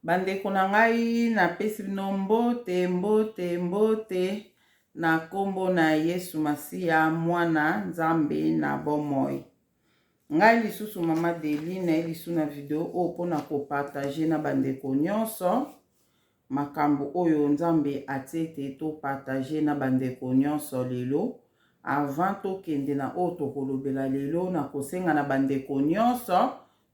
Bandeko na ngai, napesi bino mbote, mbote, mbote na nkombo na Yesu Masiya, Mwana Nzambe na bomoi. Ngai lisusu Mama Deli, naye lisusu na video oyo mpona kopartage na bandeko nyonso makambo oyo Nzambe atie ete topartage na bandeko nyonso lelo. Avant tokende na oyo tokolobela lelo, nakosenga na bandeko nyonso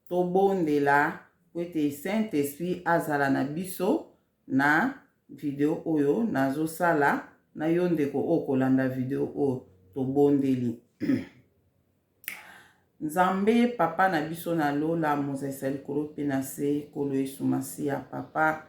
Tobondela po ete Saint Esprit azala na biso na video oyo nazo sala na yo ndeko oyo kolanda video oyo. Tobondeli. Nzambe papa na biso na lola, mozalisa ya likolo mpe na se, Nkolo Yesu Masiya papa,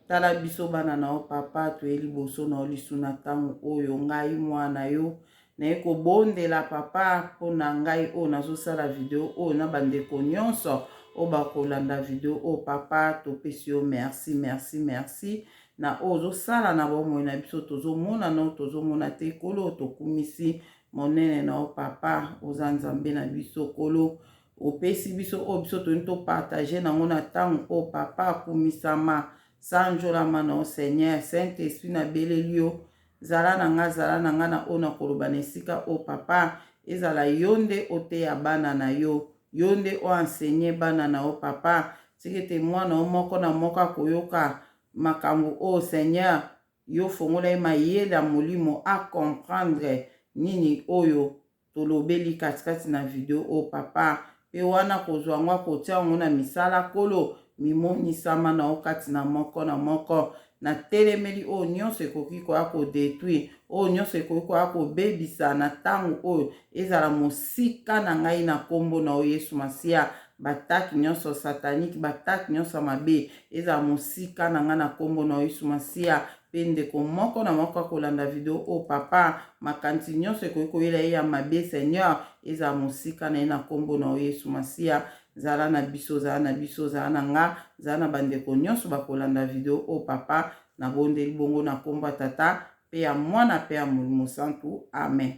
tala biso bana na yo papa, toye liboso na yo lisu na ntango oyo, ngai mwana yo Naye kobondela papa mpo na ngai oyo nazosala video oyo na bandeko nyonso oyo bakolanda video oyo papa, topesi yo merci merci merci na oyo ozosala na bomoi na biso, tozomona no tozomona te. Nkolo, tokumisi monene na yo papa, oza Nzambe na biso. Nkolo, opesi biso oyo biso tolingi topartage nango na ntango oyo papa. Akumisama, sanjolama na yo Seigneur. Saint Esprit, nabeleli yo, Zala na nga, zala na nga na oyo nakoloba na esika oyo papa. Ezala yo nde oteya bana na yo, yo nde o enseigner bana na yo papa. Tika ete mwana yo moko na moko akoyoka makambo oyo Seigneur, yo fongola ye mayele ya molimo a comprendre nini oyo tolobeli katikati na video oyo papa, pe wana kozwa yango akotia yango na misala. Nkolo, mimonisama na yo kati na moko na moko. Natelemeli oyo nyonso ekoki koya kodetruire, oyo nyonso ekoki koya kobebisa na ntango oyo, ezala mosika na ngai na nkombo na yo Yesu Masiya. Batake nyonso satanike, batake nyonso ya mabe, ezala mosika na ngai na nkombo na yo Yesu Masiya. Mpe ndeko moko na moko akolanda video oyo papa, makanisi nyonso ekoki koyela ye ya mabe Seigneur, ezala mosika na ye na nkombo na yo Yesu Masiya. Zala na biso, zala na biso, zala na nga, zala na bandeko nyonso bakolanda video oyo papa. Nabondeli bongo na nkombo ya Tata mpe ya Mwana mpe ya Molimo Santu, amen.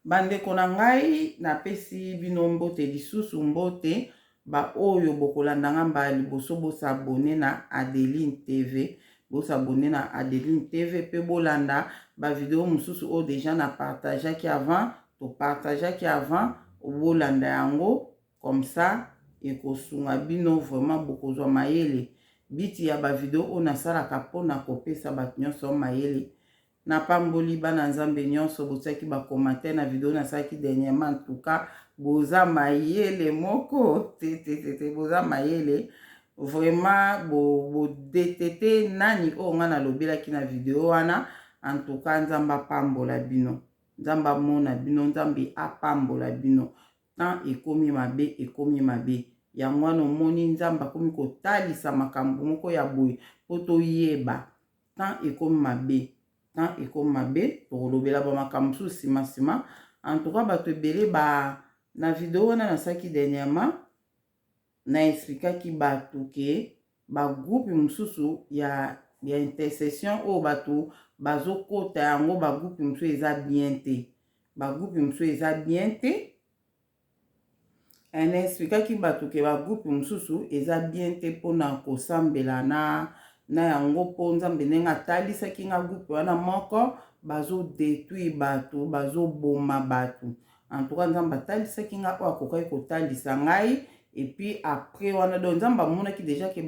Bandeko na ngai, napesi bino mbote lisusu, mbote baoyo bokolanda nga mbala liboso. Bosabone na Adeline TV, bosabone na Adeline TV mpe bolanda bavideo mosusu oyo deja na partageaki avant, topartageaki avant, bolanda yango comme ça ekosunga bino vraiment, bokozwa mayele. Biti ya bavideo oyo nasalaka mpona kopesa bato nyonso mayele. Napamboli bana Nzambe nyonso botiaki ba commentaire na video nasalaki dernièrement. En tout cas boza mayele moko te te te te, boza mayele vraiment, bodetete bo nani oyo ngai nalobelaki na video wana. En tout cas Nzambe apambola bino, Nzambe amona bino, Nzambe apambola bino. Temps ekomi mabe, ekomi mabe, yango wana omoni Nzambe akomi kotalisa makambo moko ya boye mpo toyeba temps ekomi mabe, temps ekomi mabe. Tokolobela ba makambo mosusu nsima nsima. En tout cas bato ebele ba na video wana nasalaki dernièrement, na explikaki bato ke bagroupe mosusu ya intercession oyo bato bazokota yango, bagroupe mosusu eza bien te, bagroupe mosusu eza bien te. Na explikaki bato ke bagroupe mosusu eza bien te mpona kosambela na yango, mpo Nzambe ndenge atalisaki nga groupe wana moko bazodetruire bato, bazoboma bato. En tout cas Nzambe atalisaki nga oyo akokaki kotalisa ngai. Et puis après wana, donc Nzambe amonaki déjà ke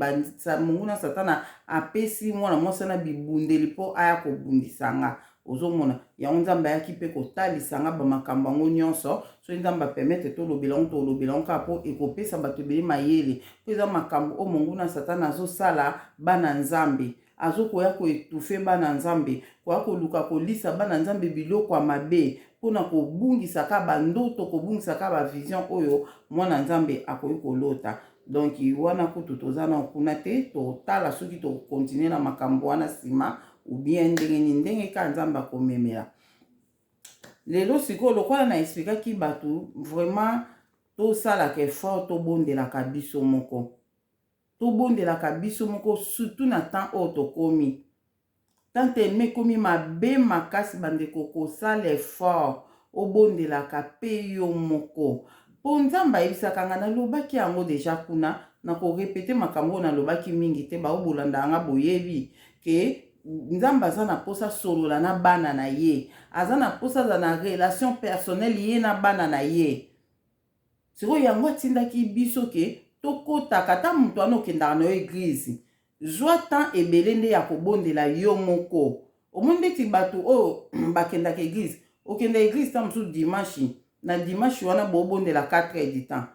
monguna Satana apesi mwana mwasi wana bibundeli mpo aya kobundisa nga. Ozomona yango, Nzambe ayaki mpe kotalisa nga bamakambo yango nyonso. Soki Nzambe apermettre tolobela yango, tolobela yango kaka mpo ekopesa bato ebele mayele, mpo eza makambo oyo monguna Satana azosala bana Nzambe. Azokoya koétouffer bana Nzambe, koya koluka kolisa bana Nzambe biloko ya mabe mpona kobungisa ka bandoto, kobungisa ka bavision oyo mwana Nzambe akoki kolota. Donc wana kutu toza na kuna te, totala soki tokontinue na makambo wana nsima ou bien ndenge nini, ndenge kaka Nzambe akomemela. Lelo sikoyo, lokola na explikaki bato vraiment tosalaka effort, tobondelaka biso moko, tobondelaka biso moko, surtout na temps oyo tokomi, temps tellement ekomi mabe makasi. Bandeko, kosala effort obondelaka mpe yo moko. Po Nzambe ayebisaka nga, nalobaki yango dejà kuna, nako repeter makambo oyo nalobaki mingi te, ba oyo bolandaka nga boyebi que Nzambe aza na posa asolola na bana na ye, aza na posa azala na relation personnelle ye na bana na ye. Sikoyo yango atindaki biso ke tokotaka, ata moto wana okendaka na yo eglise, zwa temps ebele nde ya kobondela yo moko. Omoni ndeti batu oyo bakendaka eglise, okenda eglise tango mosusu dimanche, na dimanche wana bobondela 4 heures du temps,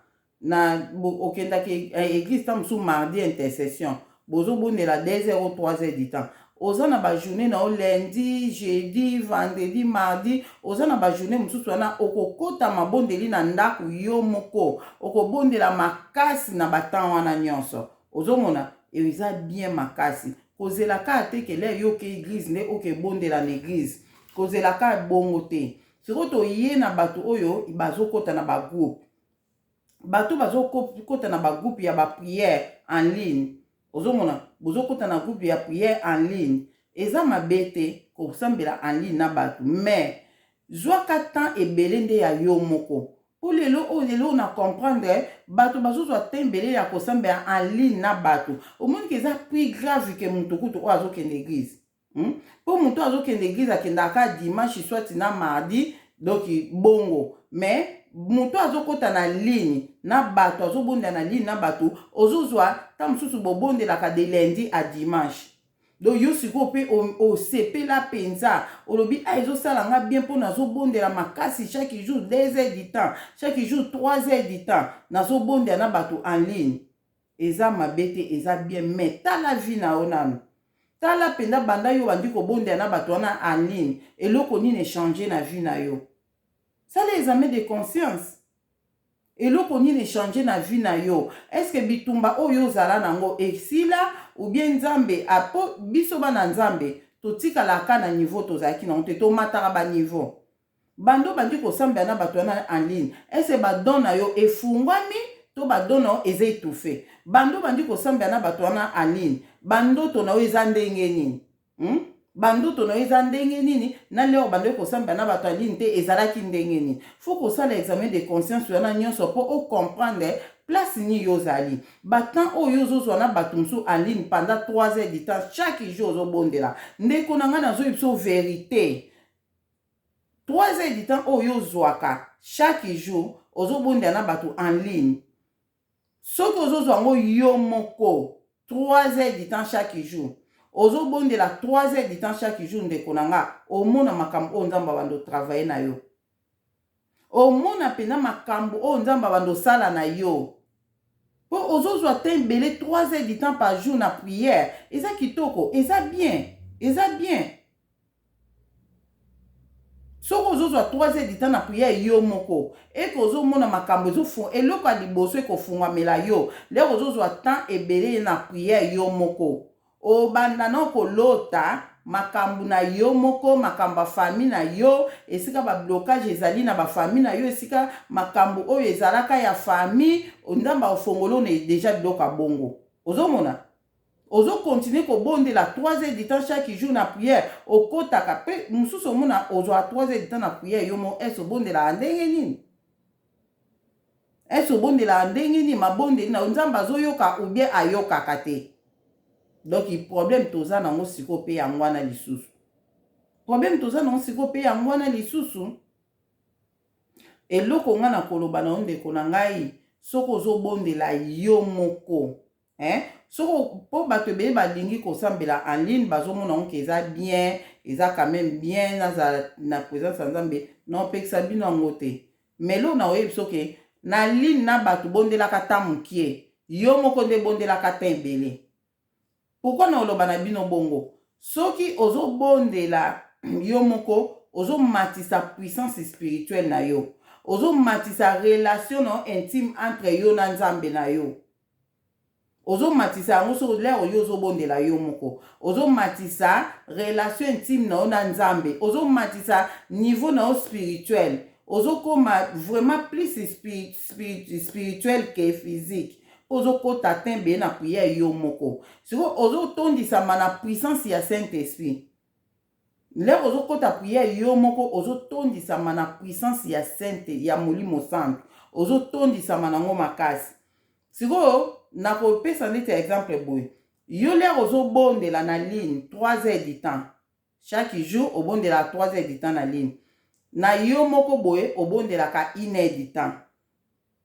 na okendaka eglise tango mosusu mardi intercession, bozobondela 2 heures ou 3 heures du temps. Oza na ba journee na yo lundi, jeudi, vendredi, mardi, oza na ba journee mosusu wana okokota mabondeli na ndaku yo moko, okobondela makasi na ba temps wana nyonso. Ozomona eza bien makasi. Kozela kaka te ke lere yo oke eglise nde oke bondela na eglise. Kozela kaka bongo te. Sikoyo toye na bato oyo bazokota na ba groupe. Bato bazokota na ba groupe ya ba prière en ligne. Ozomona bozokota na groupe ya prière en ligne. Eza mabe te kosambela en ligne na bato mais zwaka temps ebele nde ya yo moko. Po lelo oyo lelo na comprendre bato bazozwa temps ebele ya kosambela en ligne na bato. Omoni ke eza plus grave ke moto kutu oyo azokende eglise. Po moto oyo azokende eglise akendaka kaka dimanche soit na mardi donc bongo mais moto oyo azokota na ligne na bato azobondela na ligne na bato ozozwa ntango mosusu bobondelaka de lundi à dimanche. Donc yo sikoyo pe osepela penza olobi ah ezosala nga bien po nazobondela makasi chaque jour 2 heures du temps chaque jour 3 heures du temps nazobondela na bato en ligne. Eza mabe te eza bien mais tala vie na yo nanu tala penza banda yo obandi kobondela na bato wana en ligne eloko nini echanger na vie na yo sala examen de conscience. Eloko nini echanger na vie na yo? Est ce que bitumba oyo ozala nango esila ou bien Nzambe a po biso bana Nzambe totikalaka kaka na niveau tozalaki nango te tomataka ba niveau. Banda obandi kosambela na batu wana en ligne est ce que ba dons na yo efungwami to ba dons na yo eza etouffe? Banda obandi kosambela na batu wana en ligne ba ndoto na yo eza ndenge nini? Hum? Ba ndoto na yo eza ndenge nini? Na leo obandaki kosambela na bato ya ligne te ezalaki ndenge nini? Faut kosala examen de conscience wana nyonso po o comprendre place nini yo ozali. Ba temps oyo ozozwa na bato mosusu en ligne pendant 3 heures du temps chaque jour ozobondela. Ndeko na ngai nazoyebi biso verite. 3 heures du temps oyo ozwaka chaque jour ozobondela na bato en ligne. Soki ozozwa yango yo moko 3 heures du temps chaque jour, ozobondela 3 heures du temps chaque jour ndeko na nga, omona makambo oyo Nzambe abanda otravailler na yo. Omona mpenza makambo oyo Nzambe abanda osala na yo. Po ozozwa temps ebele 3 heures du temps par jour na prière, eza kitoko, eza bien, eza bien. Soki ozozwa 3 heures du temps na prière yo moko eke ozomona makambo ezofu eloko ya liboso ekofungwamela yo lere ozozwa temps ebele na prière yo moko obanda na kolota makambo na yo moko makambo ya famille na yo esika ba blocage ezali na ba famille na yo esika makambo oyo ezalaka ya famille Nzambe akofongola yo deja biloko ya bongo ozomona Ozo continuer ko bondela 3 heures du temps chaque jour na prière okotaka pe mususu omona ozwaka 3 heures du temps na prière yo moko est obondelaka ndenge nini? Est obondelaka ndenge nini mabondeli na yo Nzambe azoyoka ou bien ayokaka te? Donc problème toza nango sikoyo pe yango wana lisusu problème toza nango sikoyo pe yango wana lisusu eloko nga nakoloba na yo ndeko na ngai soki ozobondela yo moko Hein soko po bato ebele balingi kosambela en ligne bazomona ngo ke eza bien eza quand même bien nazala na presence ya Nzambe na opekisa bino yango te mais eloko na oyebi biso ke na ligne na bato bondelaka temps mokie yo moko nde bondelaka temps ebele pourquoi na oloba na bino bongo soki ozobondela yo moko ozomatisa puissance spirituelle na yo ozomatisa relation na yo intime entre yo na Nzambe na yo Ozo matisa yango soki lere yo ozo bondela yo moko ozo matisa relation intime na yo na Nzambe ozo matisa niveau na yo spirituel ozo koma vraiment plus spirituel que physique po ozo kota temps ebele na prière yo moko sikoyo ozo tondisama na puissance ya Saint Esprit. Lere ozo kota prière yo moko ozo tondisama na puissance ya sainte ya molimo santu. Ozotondisama nango makasi. Sikoyo nakopesa neti ya exemple boye: yo lere ozobondela na ligne 3 heures du temps chaque jour, obondelaka 3 heures du temps na ligne na yo moko boye, obondelaka 1 heure du temps.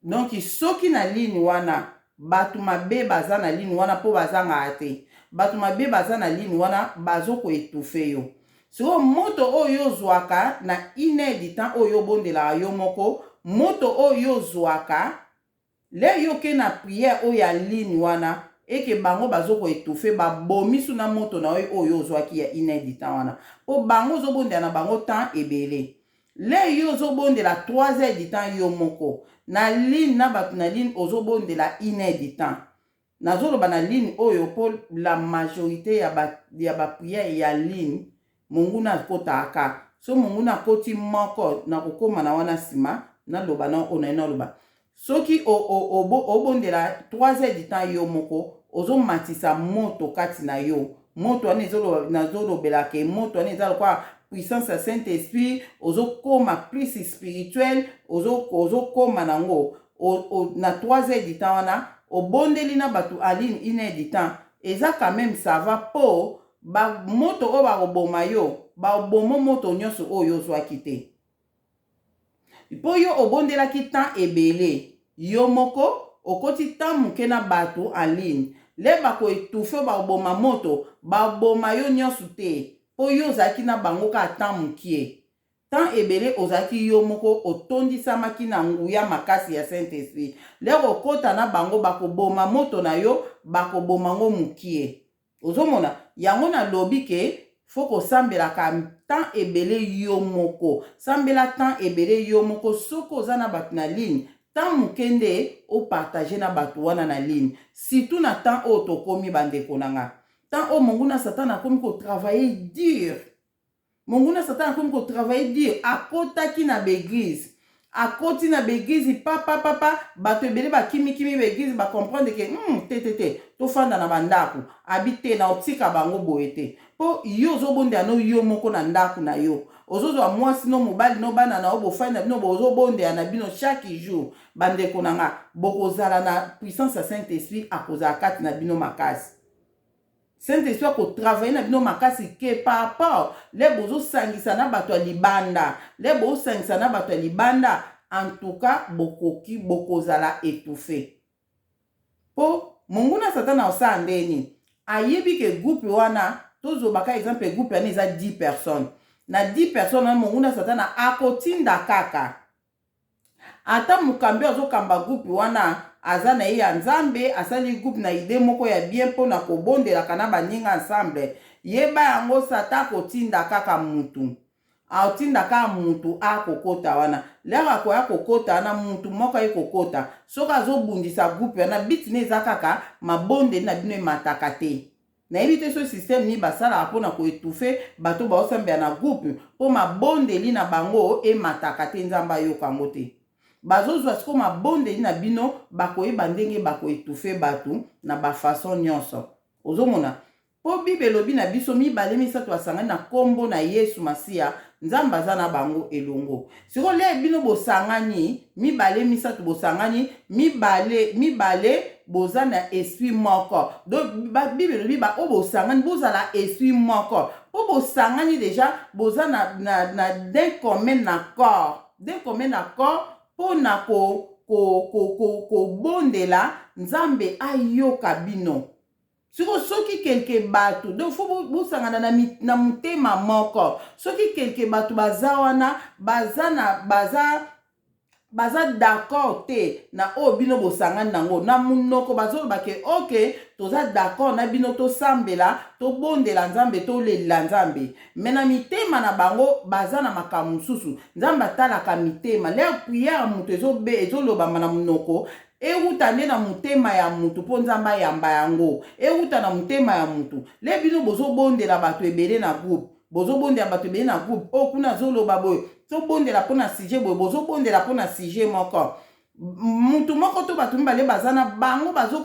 Donc soki na ligne wana bato mabe baza na ligne wana, mpo bazangaka te, bato mabe baza na ligne wana, bazokoétouffer yo. Sikoyo moto oyo ozwaka na 1 heure du temps oyo obondelaka yo moko, moto oyo ozwaka le yo oke na prière oyo ya ligne wana, eke bango bazokoétouffer, babomisu na moto na yo oyo ozwaki ya 1 heure du temps wana, mpo bango ozobondela na bango temps ebele. Le yo ozobondela 3 heures du temps yo moko na ligne na bato na ligne, ozobondela 1 heure du temps. Nazoloba na ligne oyo mpo la majorité ya baprière ya ligne, monguna akotaka. So monguna akoti moko, nakokóma na wana nsima, naloba na oyo naye naloba. Soki obondela 3 heures du temps yo moko, ozomatisa moto kati na yo. Moto wana nazolobelaka, moto wana eza lokola puissance ya Saint Esprit. Ozokóma plus spirituel, ozokóma nango na 3 heures du temps wana obondeli na bato en ligne 1 heure du temps, eza quand même ça va, mpo moto oyo bakoboma yo, baboma moto nyonso oyo ozwaki te, mpo yo obondelaki temps ebele yo moko, okoti temps moke na bato en ligne. Le bakoétouffer, bakoboma moto, baboma yo nyonso te, mpo yo ozalaki na bango kaka temps mokie. Temps ebele ozalaki yo moko, otondisamaki na nguya makasi ya Saint Esprit. Lere okɔta na bango, bakoboma moto na yo, bakoboma ngo mokie. Ozomona yango, nalobi ke faut kosambelaka temps ebele yo moko. Sambela temps ebele yo moko. Soki oza na bato na ligne, temps moke nde opartager na bato wana na ligne, surtout na temps oyo tokomi, bandeko na nga, temps oyo monguna Satan akomi kotravailler dur. Monguna Satan akomi kotravailler dur. Akotaki na baéglise, akoti na baéglise papapapa, bato ebele bakimikimi baéglise, bacomprendre ke te te te, tofanda na bandako. Abi te, na otika bango boye te, mpo yo ozobondela no yo moko na ndako na yo, ozozwa mwasi no, mobali no, bana na yo, bofandi na bino, bozobondela na bino chaque jour. Bandeko na nga, bokozala na puissance ya Saint Esprit, akozala kati na bino makasi. Saint Esprit akotravailler na bino makasi ke par rapport le bozosangisa na bato ya libanda. Le bozosangisa na bato ya libanda, en tout cas bokoki bokozala étouffé, mpo monguna Satana osala ndeni ayebi ke groupe wana, tozobaka exemple, groupe wana eza 10 personnes. Na 10 personnes wana, monguna Satana akotinda kaka ata mokambi azokamba groupe wana, aza na ye ya Nzambe, asali groupe na idée moko ya bien mpona kobondelaka na baninga ensemble. Yeba yango, Satan akotinda kaka mutu, atinda kaka mutu akokota wana. Lere akoya kokota wana, mutu moko aye kokota, soki azobundisa groupe wana, biti ne eza kaka mabondeli na bino emataka te. Nayebi te so système nini basalaka mpona koétouffer bato baosambela na groupe, mpo mabondeli na bango emataka te, Nzambe ayoka yango te. Bazozwa sikoyo mabondeli na bino, bakoyeba ndenge bakoétouffer bato na bafaçon nyonso. Ozomona, mpo Bible elobi na biso: mibale misato basangani na nkombo na Yesu Masiya, Nzambe aza na bango elongo. Sikoyo le bino bosangani mibale misato, bosangani mibale mibale, boza na esprit moko. Donc Bible elobi baoyo bosangani bozala esprit moko, mpo bosangani déjà, boza na d'un commun accord, d'un commun accord mpona kobondela Nzambe ayoka bino. Siko soki quelque bato, donc faut bosangana na motema moko. Soki quelque bato baza wana, baza na baza baza d'accord te na oyo bino bosangani nango, na monoko bazoloba ke ok, toza d'accord na bino, tosambela, tobondela Nzambe, tolelela Nzambe, mais na mitema na bango baza na makambo mosusu. Nzambe atalaka mitema. Lere prière moto ezolobama na monoko, ewuta nde na motema ya mutu, mpo Nzambe ayamba yango, ewuta na motema ya mutu. Le bino bozobondela bato ebele na groupe, bozobondela bato ebele na groupe oyo, kuna azoloba boye, tobondela mpona sujet boye, bozobondela mpona sujet moko. Mutu moko to bato mibale baza na bango bazo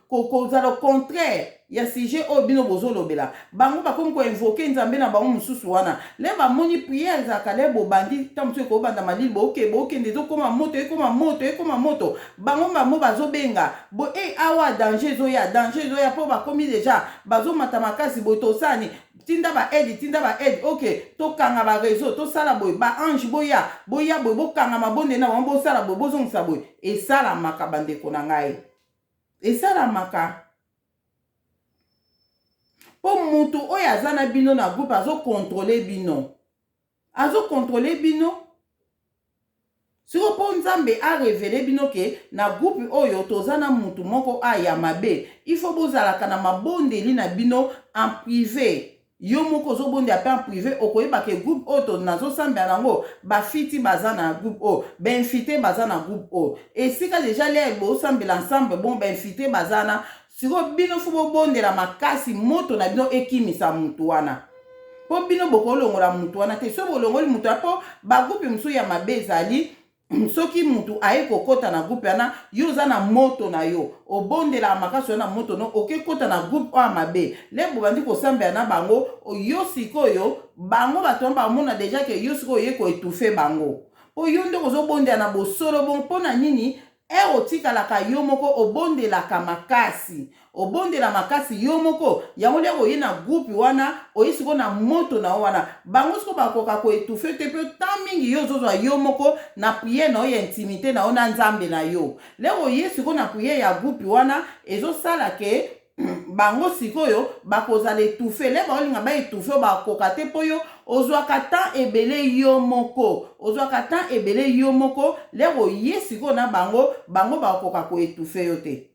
kozala ko, ko contraire ya sujet oyo bino bozolobela. Bango bakomi koinvoke nzambe na bango mosusu wana. Le bamoni prière ezalaka le bobandi ntango mosusu ekobanda malili, boke bokende, ezokoma moto, ekoma moto, ekoma moto. Bango bango bazobenga bo e awa danger ezoya, danger ezoya, mpo bakomi deja bazomata makasi boye, tosani tinda ba aide, tinda ba aide, ok, tokanga ba réseau, tosala boye, ba ange boya, boya boye, bokanga mabonde na bango, bosala boye, bozongisa boye. Esalamaka, bandeko na ngai, esalamaka, mpo mutu oyo aza na bino na groupe azocontrôler bino, azocontrôler bino. Sikoyo mpo Nzambe arévéler bino ke na groupe oyo toza na mutu moko aya mabe, il faut bozalaka na mabondeli na bino en privé. Yo moko ozobondela mpe en privé, okoyeba ke groupe oyo nazosambela nango, bafiti baza na groupe oyo, bainfiltrés baza na groupe oyo. Esika deja le bosambela ensemble, bon, bainfiltrés baza na. Sikoyo bino faut bobondela makasi, moto na bino ekimisa mutu wana, mpo bino bokolongola mutu wana te. So bolongoli mutu wana, mpo bagroupe mosusu ya mabe ezali, soki mutu aye kokɔta na groupe wana, yo oza na moto na yo, obondelaka makasi oyo na moto no, oke kɔta na groupe oyo ya mabe, le bobandi kosambela na bango, yo sikoyo bango bato wana bamona deja ke yo sikoyo oye koétouffer bango, mpo yo nde ozobondela na bosolo. Bongo mpo na nini ere otikalaka yo moko, obondelaka makasi, obondela makasi yo moko yango, lere oye na groupe wana, oye sikoyo na moto na yo wana, bango sikoyo bakoka koétouffer te, mpe temps mingi yo ozozwa yo moko na prière na yo ya intimité na yo na Nzambe na yo. Lere oye sikoyo na prière ya groupe wana, ezosala ke bango sikoyo bakozala étouffé. Le baolinga baétouffer oyo, bakoka te, mpo yo ozwaka temps ebele yo moko, ozwaka temps ebele yo moko. Lere oye sikoyo na bango, bango bakoka koétouffer yo te.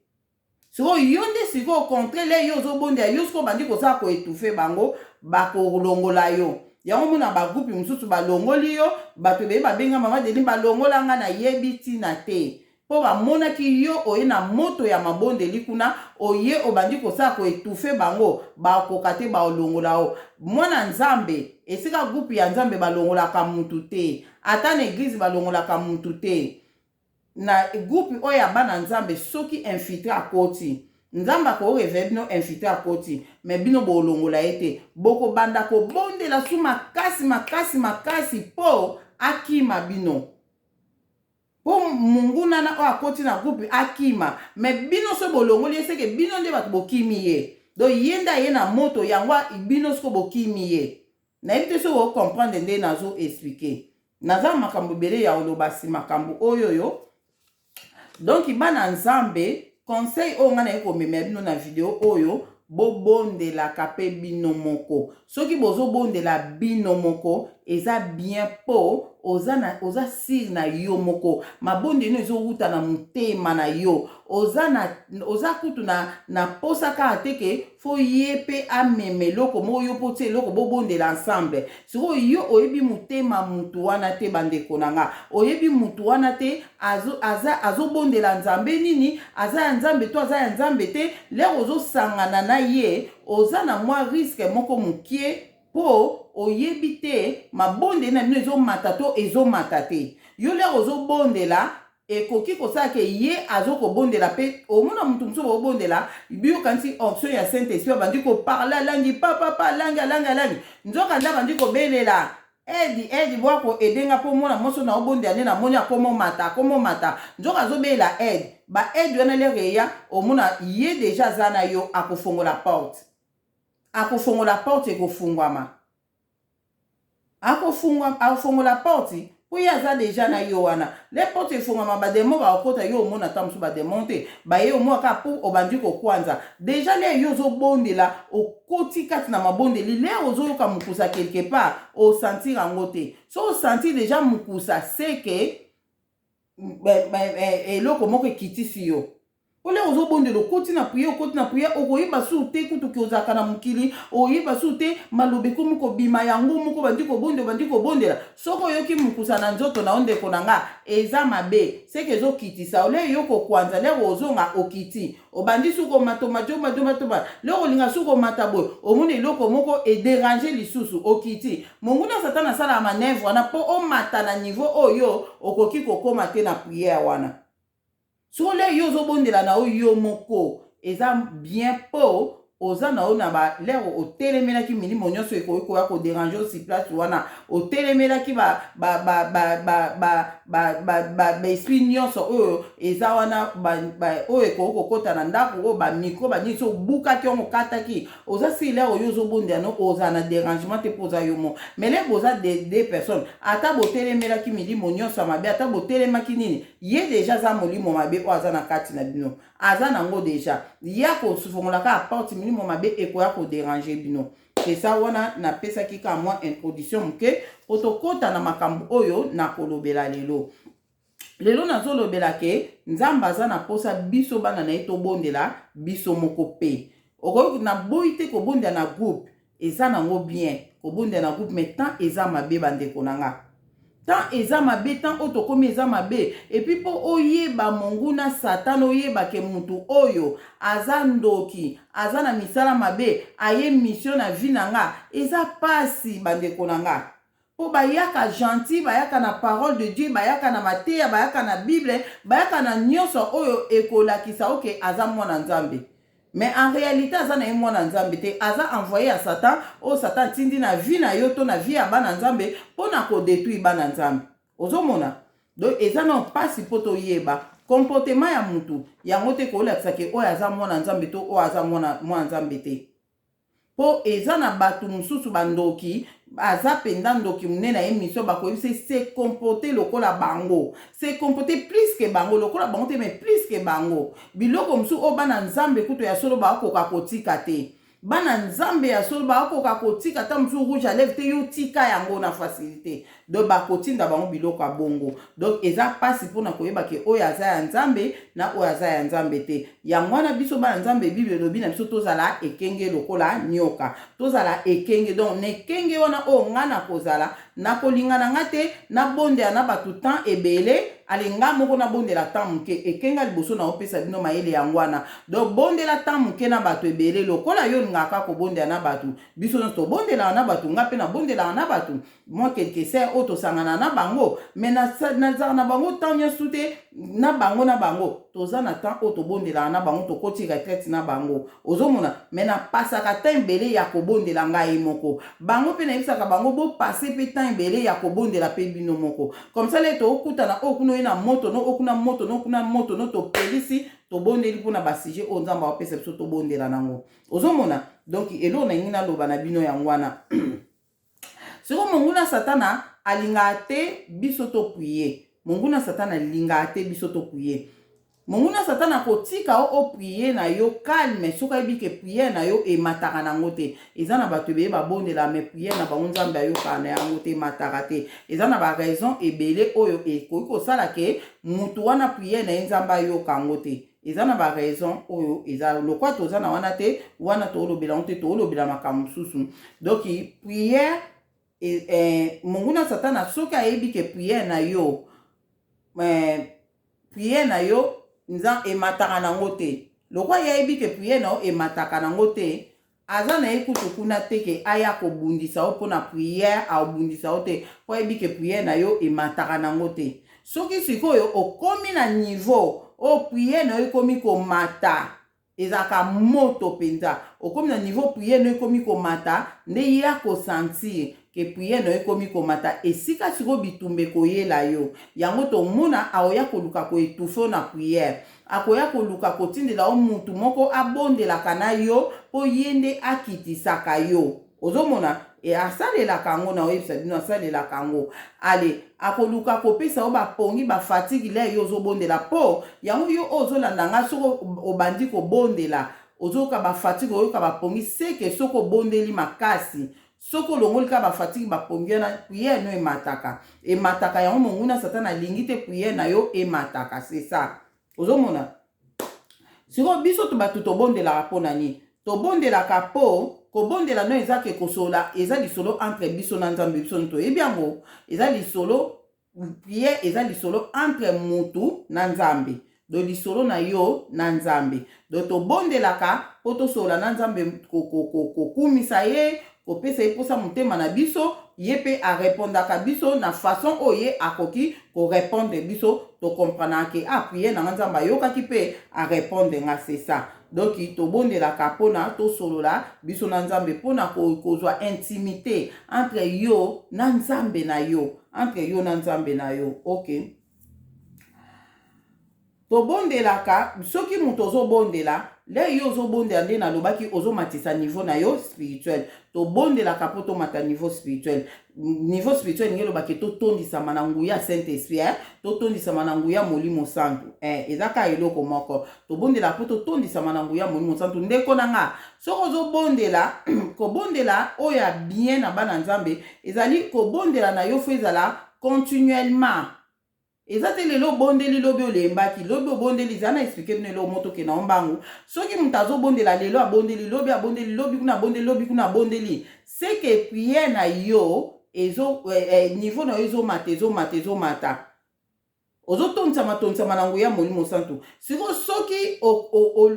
Sikoyo yo nde sikoyo contre le yo ozobondela, yo sikoyo bandi kosala koétouffer bango, bakolongola yo. Yango mona bagroupe mosusu balongoli yo, bato ebele babenga mama Deni, balongola nga, nayebi ntina te, mpo bamonaki yo oye na moto ya mabondeli kuna, oye obandi kosala koétouffer bango, bakoka te, baolongola yo. Mwana Nzambe, esika groupe ya Nzambe balongolaka mutu te, ata na église balongolaka mutu te. Na groupe oyo ya bana Nzambe, soki infiltré akoti, Nzambe akorévéler bino infiltré akoti, mais bino bolongola ye te. Bokobanda kobondela su makasi makasi makasi mpo akima bino, mpo monguna na oyo akoti na groupe akima. Mais bino so bolongoli ye, seke bino nde bato bokimi ye. Donc ye nde aye na moto yango, bino siko bokimi ye. Nayebi te soki ocomprendre nde nazo expliquer. Naza makambo ebele ya koloba si makambo oyo oyo. Donc bana Nzambe, conseil oyo ngai naye komemela bino na video oyo, bobondelaka mpe bino moko. Soki bozobondela bino moko, eza bien, mpo oza, na, oza sûr na yo moko, mabondeli ezowuta na motema na yo, oza, na, oza kutu na posa kaka te ke faut ye mpe amema eloko moko, yo mpo tia eloko, bobondela ensemble. Sikoyo yo oyebi motema mutu wana te, bandeko na nga, oyebi mutu wana te, azobondela azo Nzambe nini, aza ya Nzambe to aza ya Nzambe te. Lere ozosangana na ye, oza na mwa risque moko mokie, mpo oyebi te mabondeli na bino ezomata to ezomata te. Yo lere ozobondela, ekoki kosala ke ye azokobondela mpe. Omona motu mosusu bobondela, biyokanisi onction ya Saint Esprit, abandi koparler alangi papapa, alangi, alangi, alangi, nzoka nde abandi kobelela aide, aide, bwako edenga, mpo mwana mwasi na obondela nde namoni akomomata, akomomata, nzoka azobelela aide. Baaide wana lere eya, omona ye deja aza na yo, akofongola porte, akofongola porte, ekofungwama, akofongola porte mpo ye aza deja na yo wana. Le porte efungwama, badémons bakokota. Yo omona ata mosusu badémons te, baye omona kaka mpo obandi kokwanza deja. Le yo ozobondela, okoti kati na mabondeli, le ozoyoka mokusa quelque part, osentir yango te. So osentir deja mokusa, seke eloko moko ekitisi yo. Ole ozobondela, okoti na prière, okoti na prière, okoyeba su te kutuki ozalaka na mokili, okoyeba su te, maloba ekomi kobima yango moko, bandi kobondela, bandi kobondela. Soki oyoki mokusa na nzoto na yo, ndeko na nga, eza mabe, seke ezokitisa. Ole yo kokwanza, lere ozonga, okiti, obandi su komata, omati, omati, omati, omati, lere olinga su komata boye, omoni eloko moko edéranger lisusu, okiti. Monguna Satana asalaka manœuvre wana mpo omata na niveau oyo okoki kokóma te na prière wana. Soko le yo ozobondela na yo yo moko, eza bien mpo oza na yo na ba lere otelemelaki milimo nyonso ekoki koya koderange yo si place wana, otelemelaki ba ba ba ba ba ba ba ba ba baesprit nyonso oyo eza wana, oyo ekoki kokota na ndako, oyo bamikro banini, so obukaki yango, okataki, oza si lere oyo ozobondela no, ozala na dérangement te mpo oza yo moko. Mais lere boza de deux personnes, ata botelemelaki milimo nyonso ya mabe, ata botelemaki nini, ye déjà aza molimo mabe oyo aza na kati na bino, aza nango déjà ya kofongola kaka porte, milimo mabe ekoya kodéranger bino. C'est ça wana napesaki kaka mwa introduction moke po tokɔta na makambo oyo nakolobela lelo. Lelo nazolobela ke Nzambe aza na mposa biso bana na ye tobondela biso moko. Mpe okoki naboyi te kobondela na groupe, eza nango bien kobondela na groupe, mais temps eza mabe, bandeko na nga, temps eza mabe, temps oyo tokómi eza mabe. Et puis mpo oyeba monguna Satan, oyeba ke mutu oyo aza ndoki, aza na misala mabe, aye mission na vie na nga, eza pasi, bandeko na nga, mpo bayaka gentil, bayaka na parole de Dieu, bayaka na mateya, bayaka na Bible, bayaka na nyonso oyo ekolakisa oke aza mwana Nzambe, mais en réalité aza na ye mwana Nzambe te, aza envoyé ya Satan, oyo Satan atindi na vie na yo to na vie ya bana Nzambe mpo na kodétruire bana Nzambe. Ozomona, donc eza na mpasi mpo toyeba comportement ya mutu yango te kolakisa ke oyo aza mwana Nzambe to oyo aza mwana Nzambe te, mpo eza na bato mosusu bandoki, aza mpenza ndoki monene ya émission, bakoyebisa se comporte lokola bango, se comporte plus que bango, lokola bango te, mais plus que bango. Biloko mosusu oyo bana Nzambe kutu ya solo bakokoka kotika te, bana Nzambe ya solo bakokoka kotika ata mosusu rouge à lèvre te, yo tika yango na facilité. Donc bakotinda bango biloko ya bongo. Donc eza mpasi mpona koyeba ke oyo aza ya Nzambe na oyo aza ya Nzambe te. Yango wana biso bana Nzambe, Bible elobi na biso tozala ekenge lokola nyoka, tozala ekenge. Donc na ekenge wana oyo ngai nakozala, nakolinga na nga te nabondela na bato temps ebele, ale nga moko nabondela temps moke. Ekenga liboso na opesa bino mayele yango wana. Donc bondela temps moke na bato ebele lokola yo olingaka kobondela na bato. Biso nyonso tobondelaka na bato, nga mpe nabondelaka na bato, mwa quelques sœurs oyo tosangana na bango, mais nazalaka na bango temps nyonso te. Na bango, na bango toza na temps oyo tobondelaka na bango, tokoti retraite na bango, ozomona, mais napasaka temps ebele ya kobondela ngai moko. Bango mpe nayebisaka bango bopase mpe temps ebele ya kobondela mpe bino moko, comme ça le tokutana oyo kuna oye na moto no, oyo kuna moto no, kuna moto no, topelisi, tobondeli mpona basujet oyo Nzambe apesa biso tobondela nango. Ozomona, donc eloko na ngai naloba na bino yango wana. Sikoyo monguna Satana alingaka te biso toprier. Monguna Satana alingaka te biso toprier. Monguna Satana akotika yo oprier na yo calme soki ayebi ke prière na yo emataka nango te. Eza na bato ebele babondela, mais prière na bango Nzambe ayokaka na yango te, emataka te. Eza na baraison ebele oyo ekoki kosala ke mutu wana prière na ye Nzambe ayoka yango te. Eza na baraison oyo eza lokwa toza na wana te, wana toolobela yango te, toolobela makambo mosusu. Donc prière monguna Satana soki ayebi ke prière na yo nza emataka nango te, lokwa ye ayebi ke prière na yo emataka nango te, aza na ye kutu kuna te ke aya kobundisa yo mpona prière. Aobundisa yo te mpo ayebi ke prière na yo emataka nango te. Soki sikoyo okomi na niveau oyo prière na yo ekomi komata, ezalaka moto mpenza, okomi na niveau prière na yo ekomi komata, nde ye akosentir ke prière na yo ekomi komata. Esika sikoyo bitumba ekoyela yo, yango tomona akoya koluka koétouffer na prière, akoya koluka kotindela yo mutu moko abondelaka na yo mpo ye nde akitisaka yo. Ozomona, e asalelaka yango na oyebisa bino, asalelaka yango. Ale akoluka kopesa yo bapongi, bafatigue le yo ozobondela. Mpo yango yo oyo ozolanda nga, soki obandi kobondela, ozoyoka bafatigue, oyoka bapongi, seke soki obondeli makasi, soki olongoli kaka bafatigue, bapongi wana, prière no emataka, emataka. Yango monguna Satana alingi te prière na yo emataka, c'est ça. Ozomona, sikoyo biso to bato tobondelaka mpo na nini? Tobondelaka mpo kobondela no eza ke kosola, eza lisolo entre biso na Nzambe. Biso no toyebi yango, eza lisolo, prière eza lisolo entre mutu na Nzambe. Donc lisolo na yo na Nzambe. Donc tobondelaka mpo tosolola na Nzambe, kokumisa ye, kopesa ye mposa motema na biso. Ye mpe arépondaka biso na façon oyo ye akoki korépondre biso. Tokomprenaka ke a prière na nga, Nzambe ayokaki mpe arépondre nga, c'est ça. Donc tobondelaka mpona tosolola biso na Nzambe, mpona kozwa intimité entre yo na Nzambe na yo, entre yo na Nzambe na yo, OK. Tobondelaka, soki moto ozobondela, le yo ozobondela nde nalobaki ozomatisa niveau na yo spirituel. Tobondelaka mpo tomata niveau spirituel. Niveau spirituel ndenge elobaki, totondisama na nguya Saint Esprit, eh? Totondisama na nguya Molimo Santu, eh, eza kaka eloko moko. Tobondelaka mpo totondisama na nguya Molimo Santu. Ndeko na nga, soki ozobondela, kobondela oyo ya bien na bana Nzambe ezali kobondela na yo faut ezala continuellement. Eza te lelo obondeli, lobi olembaki, lobi obondeli. Eza na expliquer bino eloko moko, tokenda mbangu. Soki moto azobondela, lelo abondeli, lobi abondeli, lobi kuna abondeli, lobi kuna abondeli, c'est que prière na yo ezo niveau na yo ezomata, ezomata, ezomata, ozotondisama, tondisama na nguya Molimo Santu. Sikoyo soki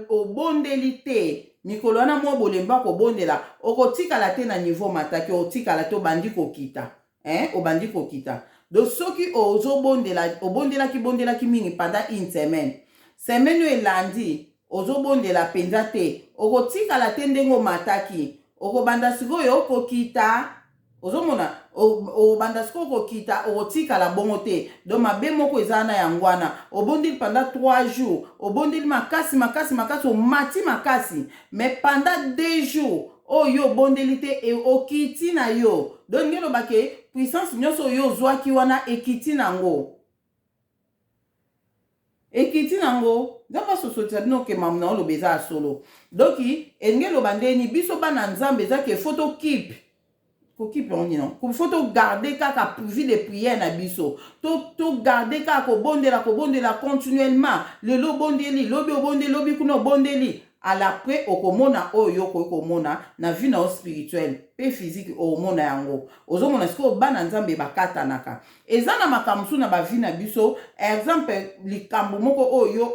obondeli te mikolo wana, mwa bolemba kobondela, okotikala te na niveau mataki, otikala te, obandi kokita, hein? Obandi kokita. Donc soki ozobondela, obondelaki, bondelaki mingi pendant une semaine, semaine oyo elandi ozobondela mpenza te, okotikala te ndenge omataki, okobanda sikoyo kokita. Ozomona, obanda sikoyo kokita, okotikala bongo te. Donc mabe moko eza na yango wana. Obondeli pendant 3 jours, obondeli makasi, makasi, makasi, omati makasi, mais pendant 2 jours oyo obondeli te, e okiti na yo. Donc ndenge olobake, puissance nyonso oyo ozwaki wana ekiti nango, ekiti nango. Nzambe asosotisa bino ke mamu na oloba eza ya solo. Donc elingi eloba ndeni biso bana Nzambe eza ke faut tokeep, kokeep yango nini, faut togarder kaka vie de prière na biso, togarder kaka kobondela, kobondela continuellement. Lelo obondeli, lobi obondeli, lobi kuna obondeli, à l'après okomona oyo yo okoki komona na vie na yo spirituelle mpe physique, okomona yango. Ozomona sikoyo, bana Nzambe bakatanaka. Eza na makambo mosusu na bavie na biso. Exemple, likambo moko oyo yo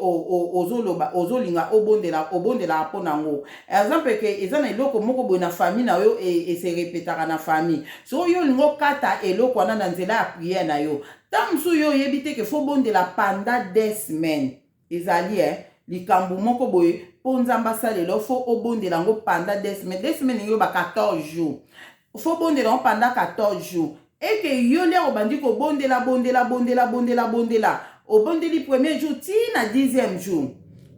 ozoloba, ozolinga obondela, obondelaka mpo nango. Exemple ke eza na eloko moko boye na famille na yo, ese répétaka na famille. Soki yo olingi okata eloko wana na nzela ya prière na yo, ntango mosusu yo oyebi te ke faut bondela pendant 2 semaines. Ezali likambo moko boye mpo Nzambe asalela, faut obondela yango pendant 2 semaines. 2 semaines elingi oyoba 14 jours. Faut bondela yango pendant 14 jours. Eke yo lere obandi kobondela, bondela, bondela, bondela, bondela, obondeli premier jour ti na 10e jour.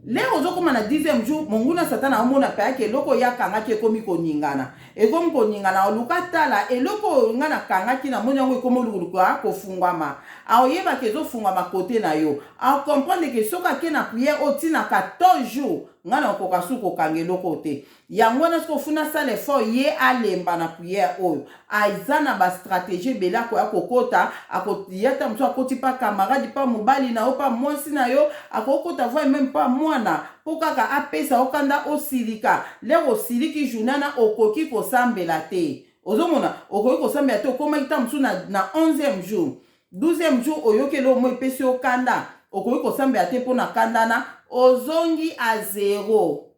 Lere ozokóma na 10e jour, monguna Satana amona mpe ake eloko oyo akangaki ekomi koningana, ekomi koningana. Oluka tala eloko oyo nga nakangaki, namoni yango ekomi olukuluka kofungwama. Aoyebaka ezofungwama kote na yo, acomprendre ke soki ake na prière oyo ntina 14 jours, nga na okoka su kokanga eloko te. Yango wana soki ofuna asala effort, ye alemba na prière oyo, aza na bastratégie ebele akoya kokota. Akoya ta mosusu akoti pa camarade, pa mobali na yo, pa mwasi na yo, akokota voire même pa mwana, mpo kaka apesa yo kanda, osilika. Lere osiliki, journée na okoki kosambela te. Ozomona, okoki kosambela te. Okomaki ta mosusu na 11e jour, 12e jour, oyoki eloko mo epesi yo kanda, okoki kosambela te mpo na kanda na ozongi à zéro.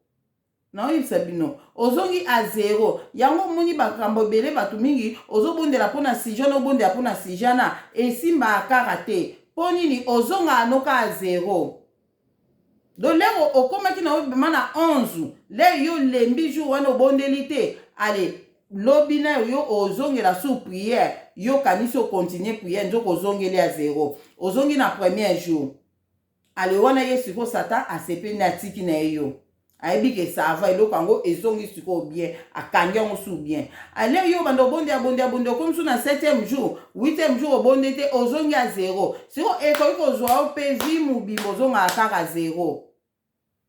Naoyebisa bino, ozongi à zéro. Yango omoni makambo ebele, bato mingi ozobondela mpo na sujet na, obondela mpo na sujet na, esimbaka kaka te. Mpo nini? Ozongaka noka à zéro. Donc lero okomaki na obima na 11, lere yo lembi jour wana, obondeli te, ale lobi na yo ozongela sur prière, yo kanisi ocontinue prière, nzoka ozongeli ya zéro, ozongi na premier jour. Ale wana ye sikoyo Satan asepeli, na atiki na ye, yo ayebi ke ça va, eloko yango ezongi sikoyo bien, akangi yango su bien. Ale yo banda obondi, abondi, abondi, okomi su na 7e jour, 8e jour, obondi te, ozongi ya zéro. Sikoyo ekoki kozwa yo mpe vie mobimba, ozongaka kaka zéro.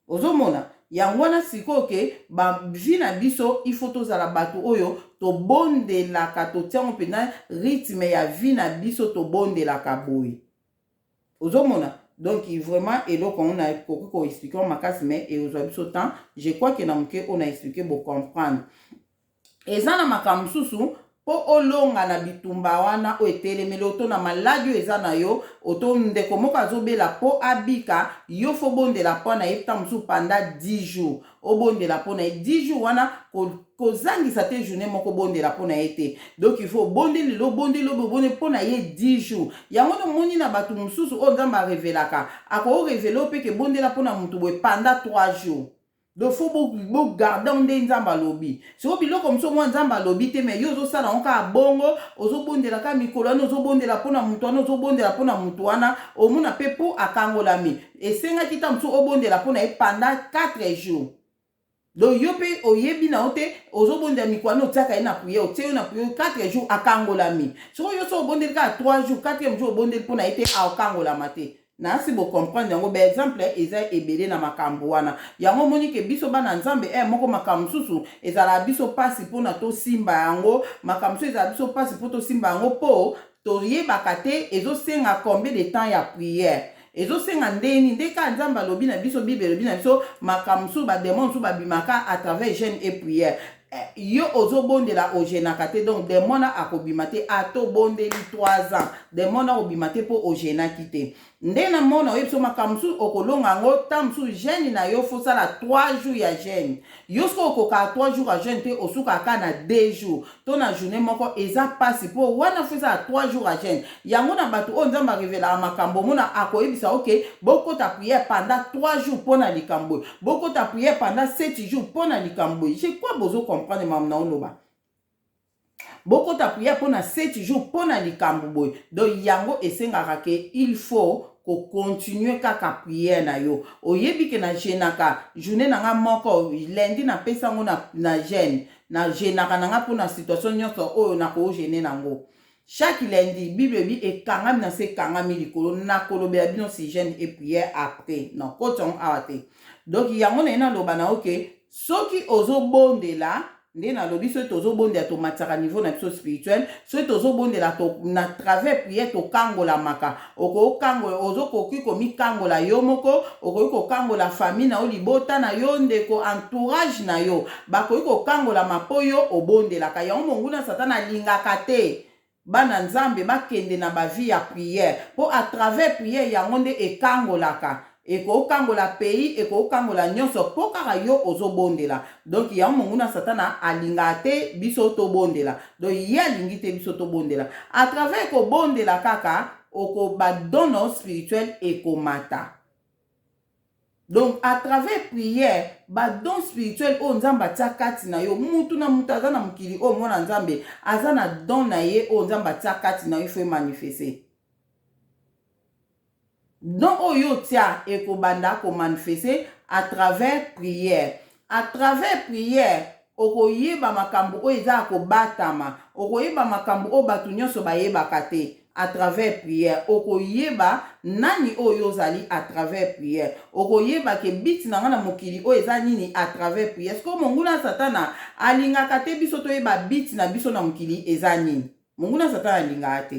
Ozomona yango wana sikoyo ke bavie na biso, il faut tozala bato oyo tobondelaka, totiango mpenza rythme ya vie na biso, tobondelaka boye. Ozomona, donc vraiment eloko yango nakoki koexpliquer makasi, mais ekozwa biso temps. Je crois ke na moke oyo na expliquer, bocomprendre. Eza na makambo mosusu. Mpo olonga na bitumba wana oyo etelemeli yo to na maladi oyo eza na yo oto ndeko moko azobela mpo abika, yo fo obondela mpo na ye ntango mosusu pendant 10 jours. Obondela mpo na ye 10 jours wana, kozangisa te journée moko obondela mpo na ye te. Donc il faut obondeli lelo, obondeli lobi, obondeli mpo na ye 10 jours. Yango nde omoni na bato mosusu oyo Nzambe arevelaka, akoreveler yo mpe ke bondela mpo na motu boye pendant 3 jours. Donc faut bo garder yango nde Nzambe alobi. Sikoyo biloko mosusu mwa Nzambe alobi te, mais yo ozosala yango kaka bongo, ozobondela kaka mikolo wana, ozobondela mpo na motu wana, ozobondela mpo na motu wana, omona mpe mpo akangolami. Esengaki ntango mosusu obondela mpo na ye pendant 4 jours. Donc yo mpe oyebi na yo te, ozobondela mikolo wana, otiaka ye na prière, otie yo na prière 4 jours, akangolami. Sikoyo yo so obondeli kaka 3 jours, 4e jour obondeli mpo na ye te, akangolama te. Nasi bocomprendre yango, baexemple eza ebele na makambo wana. Yango omoni ke biso bana Nzambe moko makambo mosusu ezalaka biso mpasi mpona tosimba yango, makambo mosusu ezala biso mpasi mpo tosimba yango, mpo toyebaka te ezosenga combien de temps ya prière, ezosenga ndeni nde kaka Nzambe alobi na biso. Bible elobi na biso makambo mosusu, badémon mosusu babimaka à travers jeûne et prière. Yo ozobondela, ojeûnaka te, donc démon akobima te. Ata obondeli 3 ans, démon akobima te mpo ojeûnaki te. Nde na mona oyebi so makambo mosusu okolonga yango. Ta mosusu jeûne na yo, fosala 3 jours ya jeûne. Yo soki okokaka 3 jours ya jeûne te, osukaka na 2 jours to na journée moko, eza mpasi, mpo wana fo ezala 3 jours ya jeûne. Yango na bato oyo Nzambe arevelaka makambo, omona akoyebisa: oke, bokota prière pendant 3 jours mpo na likambo oyo, bokota prière pendant 7 jours mpo na likambo oyo. Je crois bozocomprendre makambo na oloba. Bokota prière mpo na 7 jours mpo na likambo boye. Donc yango esengaka ke il faut kocontinuer kaka prière na yo. Oyebi ke na jeûnaka journée na nga moko lundi, napesa yango na jeûne, na jeûnaka na nga mpona situation nyonso oyo nakojeûner nango chaque lundi. Bible ebi ekangami na se, ekangami likolo. Nakolobela bino si jeûne et prière après, nakoti yango awa te. Donc yango na ye naloba na yo ke soki ozobondela, nde nalobi, soki tozobondela, tomatisaka niveau na biso spirituel. Soki tozobondela na travers prière, tokangolamaka. Okokangola, ozokoki komikangola yo moko, okoki kokangola famille na yo, libota na yo, ndeko, entourage na yo bakoki kokangolama mpo yo obondelaka. Yango monguna Satana alingaka te bana Nzambe bakende na bavie ya prière, mpo à travers prière yango nde ekangolaka, ekokangola pays, ekokangola nyonso, mpo kaka yo ozobondela. Donc yango monguna Satana alingaka te biso tobondela. Donc ye alingi te biso tobondela. À travers kobondela kaka, oko badon na yo spirituel ekomata. Donc à travers prière, badon spirituel oyo Nzambe atia kati na yo, mutu na mutu aza na mokili oyo, mwana Nzambe aza na don na ye oyo Nzambe atia kati na yo, ifo emanifeste. Don oyo otia ekobanda komanifeste à travers prière. À travers prière, okoyeba makambo oyo eza ya kobatama, okoyeba makambo oyo bato nyonso bayebaka te. À travers prière, okoyeba nani oyo ozali. À travers prière, okoyeba ke but na nga na mokili oyo eza nini. À travers prière, sikoyo monguna Satana alingaka te biso toyeba but na biso na mokili eza nini. Monguna Satana alingaka te,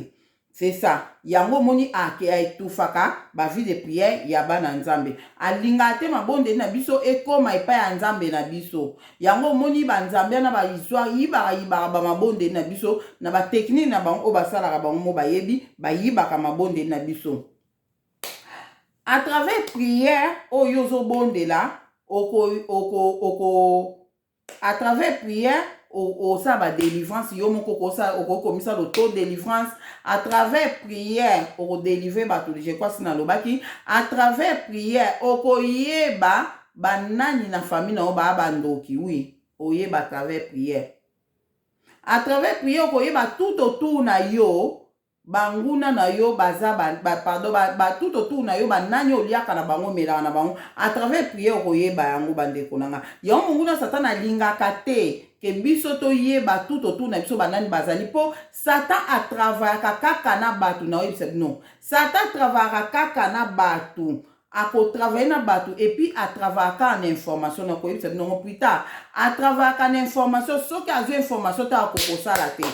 c'est ça. Yango omoni ake aetufaka bavie de prière ya bana Nzambe. Alingaka te mabondeli na biso ekóma epai ya Nzambe na biso. Yango omoni banzambe wana bahistoire yibaka, yibaka bamabondeli na biso na batechnique na bango oyo basalaka bango mo bayebi, bayibaka mabondeli na biso. À travers prière oyo ozobondela, oko, oko, oko à travers prière osala badélivrance yo moko, okoki komisa loto délivrance. À travers prière, okodélivre bato. Je crois si nalobaki, à travers prière, okoyeba banani na famille na yo baa bandoki. Oui, oyeba à travers prière. À travers prière, okoyeba tout autour na yo banguna na yo baza ba, pardon, ba, tout autour na yo banani oliaka na bango, omelaka na bango. À travers prière, okoyeba yango. Bandeko na nga, yango monguna Satan alingaka te ke biso toyeba tout autour na biso banani bazali, mpo Satan atravaillaka kaka na bato. Na oyebisa bino, Satan atravaillaka kaka na bato, akotravaille na bato et puis atravaillaka na information. Na koyebisa bino yango plus tard. Atravaillaka na information. Soki azwi information te, akokosala te.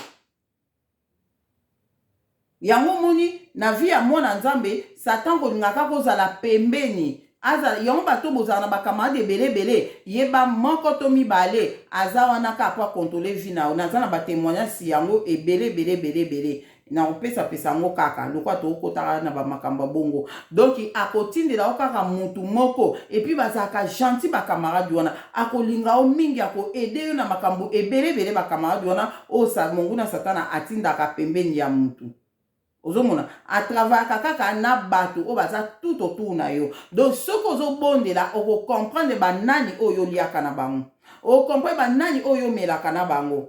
Yango omoni na vie ya mwana Nzambe, Satan kolingaka kozala pembeni. Azala yango bato bozala na ba camarade ebele ebele yeba moko to mibale aza wana kaka po a controler vie na yo. Naza na ba temoignages yango ebele ebele ebele ebele nakopesa pesa yango kaka lokola tokotaka na ba makambo ya bongo. Donc akotindela yo kaka mutu moko et puis bazalaka gentil ba camarade wana, akolinga yo mingi, ako aider yo na makambo ebele ebele ba camarade wana oyo monguna satana atindaka pembeni ya mutu. Ozomona a travaillaka kaka na batu oyo baza tout autour na yo. Donc soki ozo bondela oko comprendre ba nani oyo oliaka na bango. Oko comprendre ba nani oyo omelaka na bango.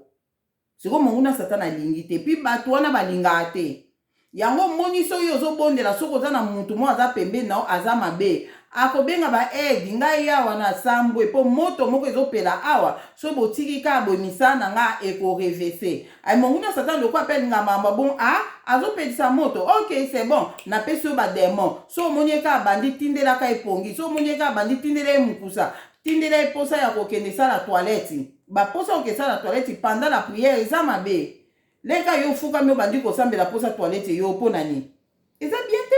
Sikoyo monguna satana alingi te. Puis batu wana balingaka te. Yango omoni soki ozo bondela soki oza na mutu moko aza pembeni na yo aza mabe akobenga ba aide ngai awa na sambwe po moto moko ezo pela awa soki botiki kaka boye misala na nga eko revese. Ay monguna satana lokola pe alinga makambo ya bongo ah azo pelisa moto ok c'est bon na pesi yo ba demon soki omoni ye kaka abandi tindelaka ye pongi soki omoni ye kaka abandi tindela ye mukusa tindela ye posa ya kokende sala toilette ba posa kokende sala toilette pendant la prière eza mabe leka yo ofukami obandi kosambela posa toilette yo pona nini eza bien te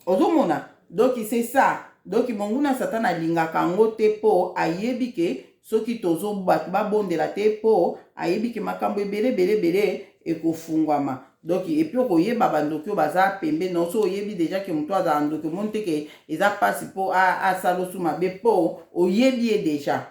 ozomona donc c'est ça donc monguna satana alingaka yango te mpo ayebi ke soki tozo bato babondela te mpo ayebi ke makambo ebele ebele ebele ekofungwama donc epuis okoyeba bandoki oyo baza pembeni na so oyebi deja ke moto azala ndoki omoni te ke eza mpasi mpo asala osu mabe mpo oyebi ye deja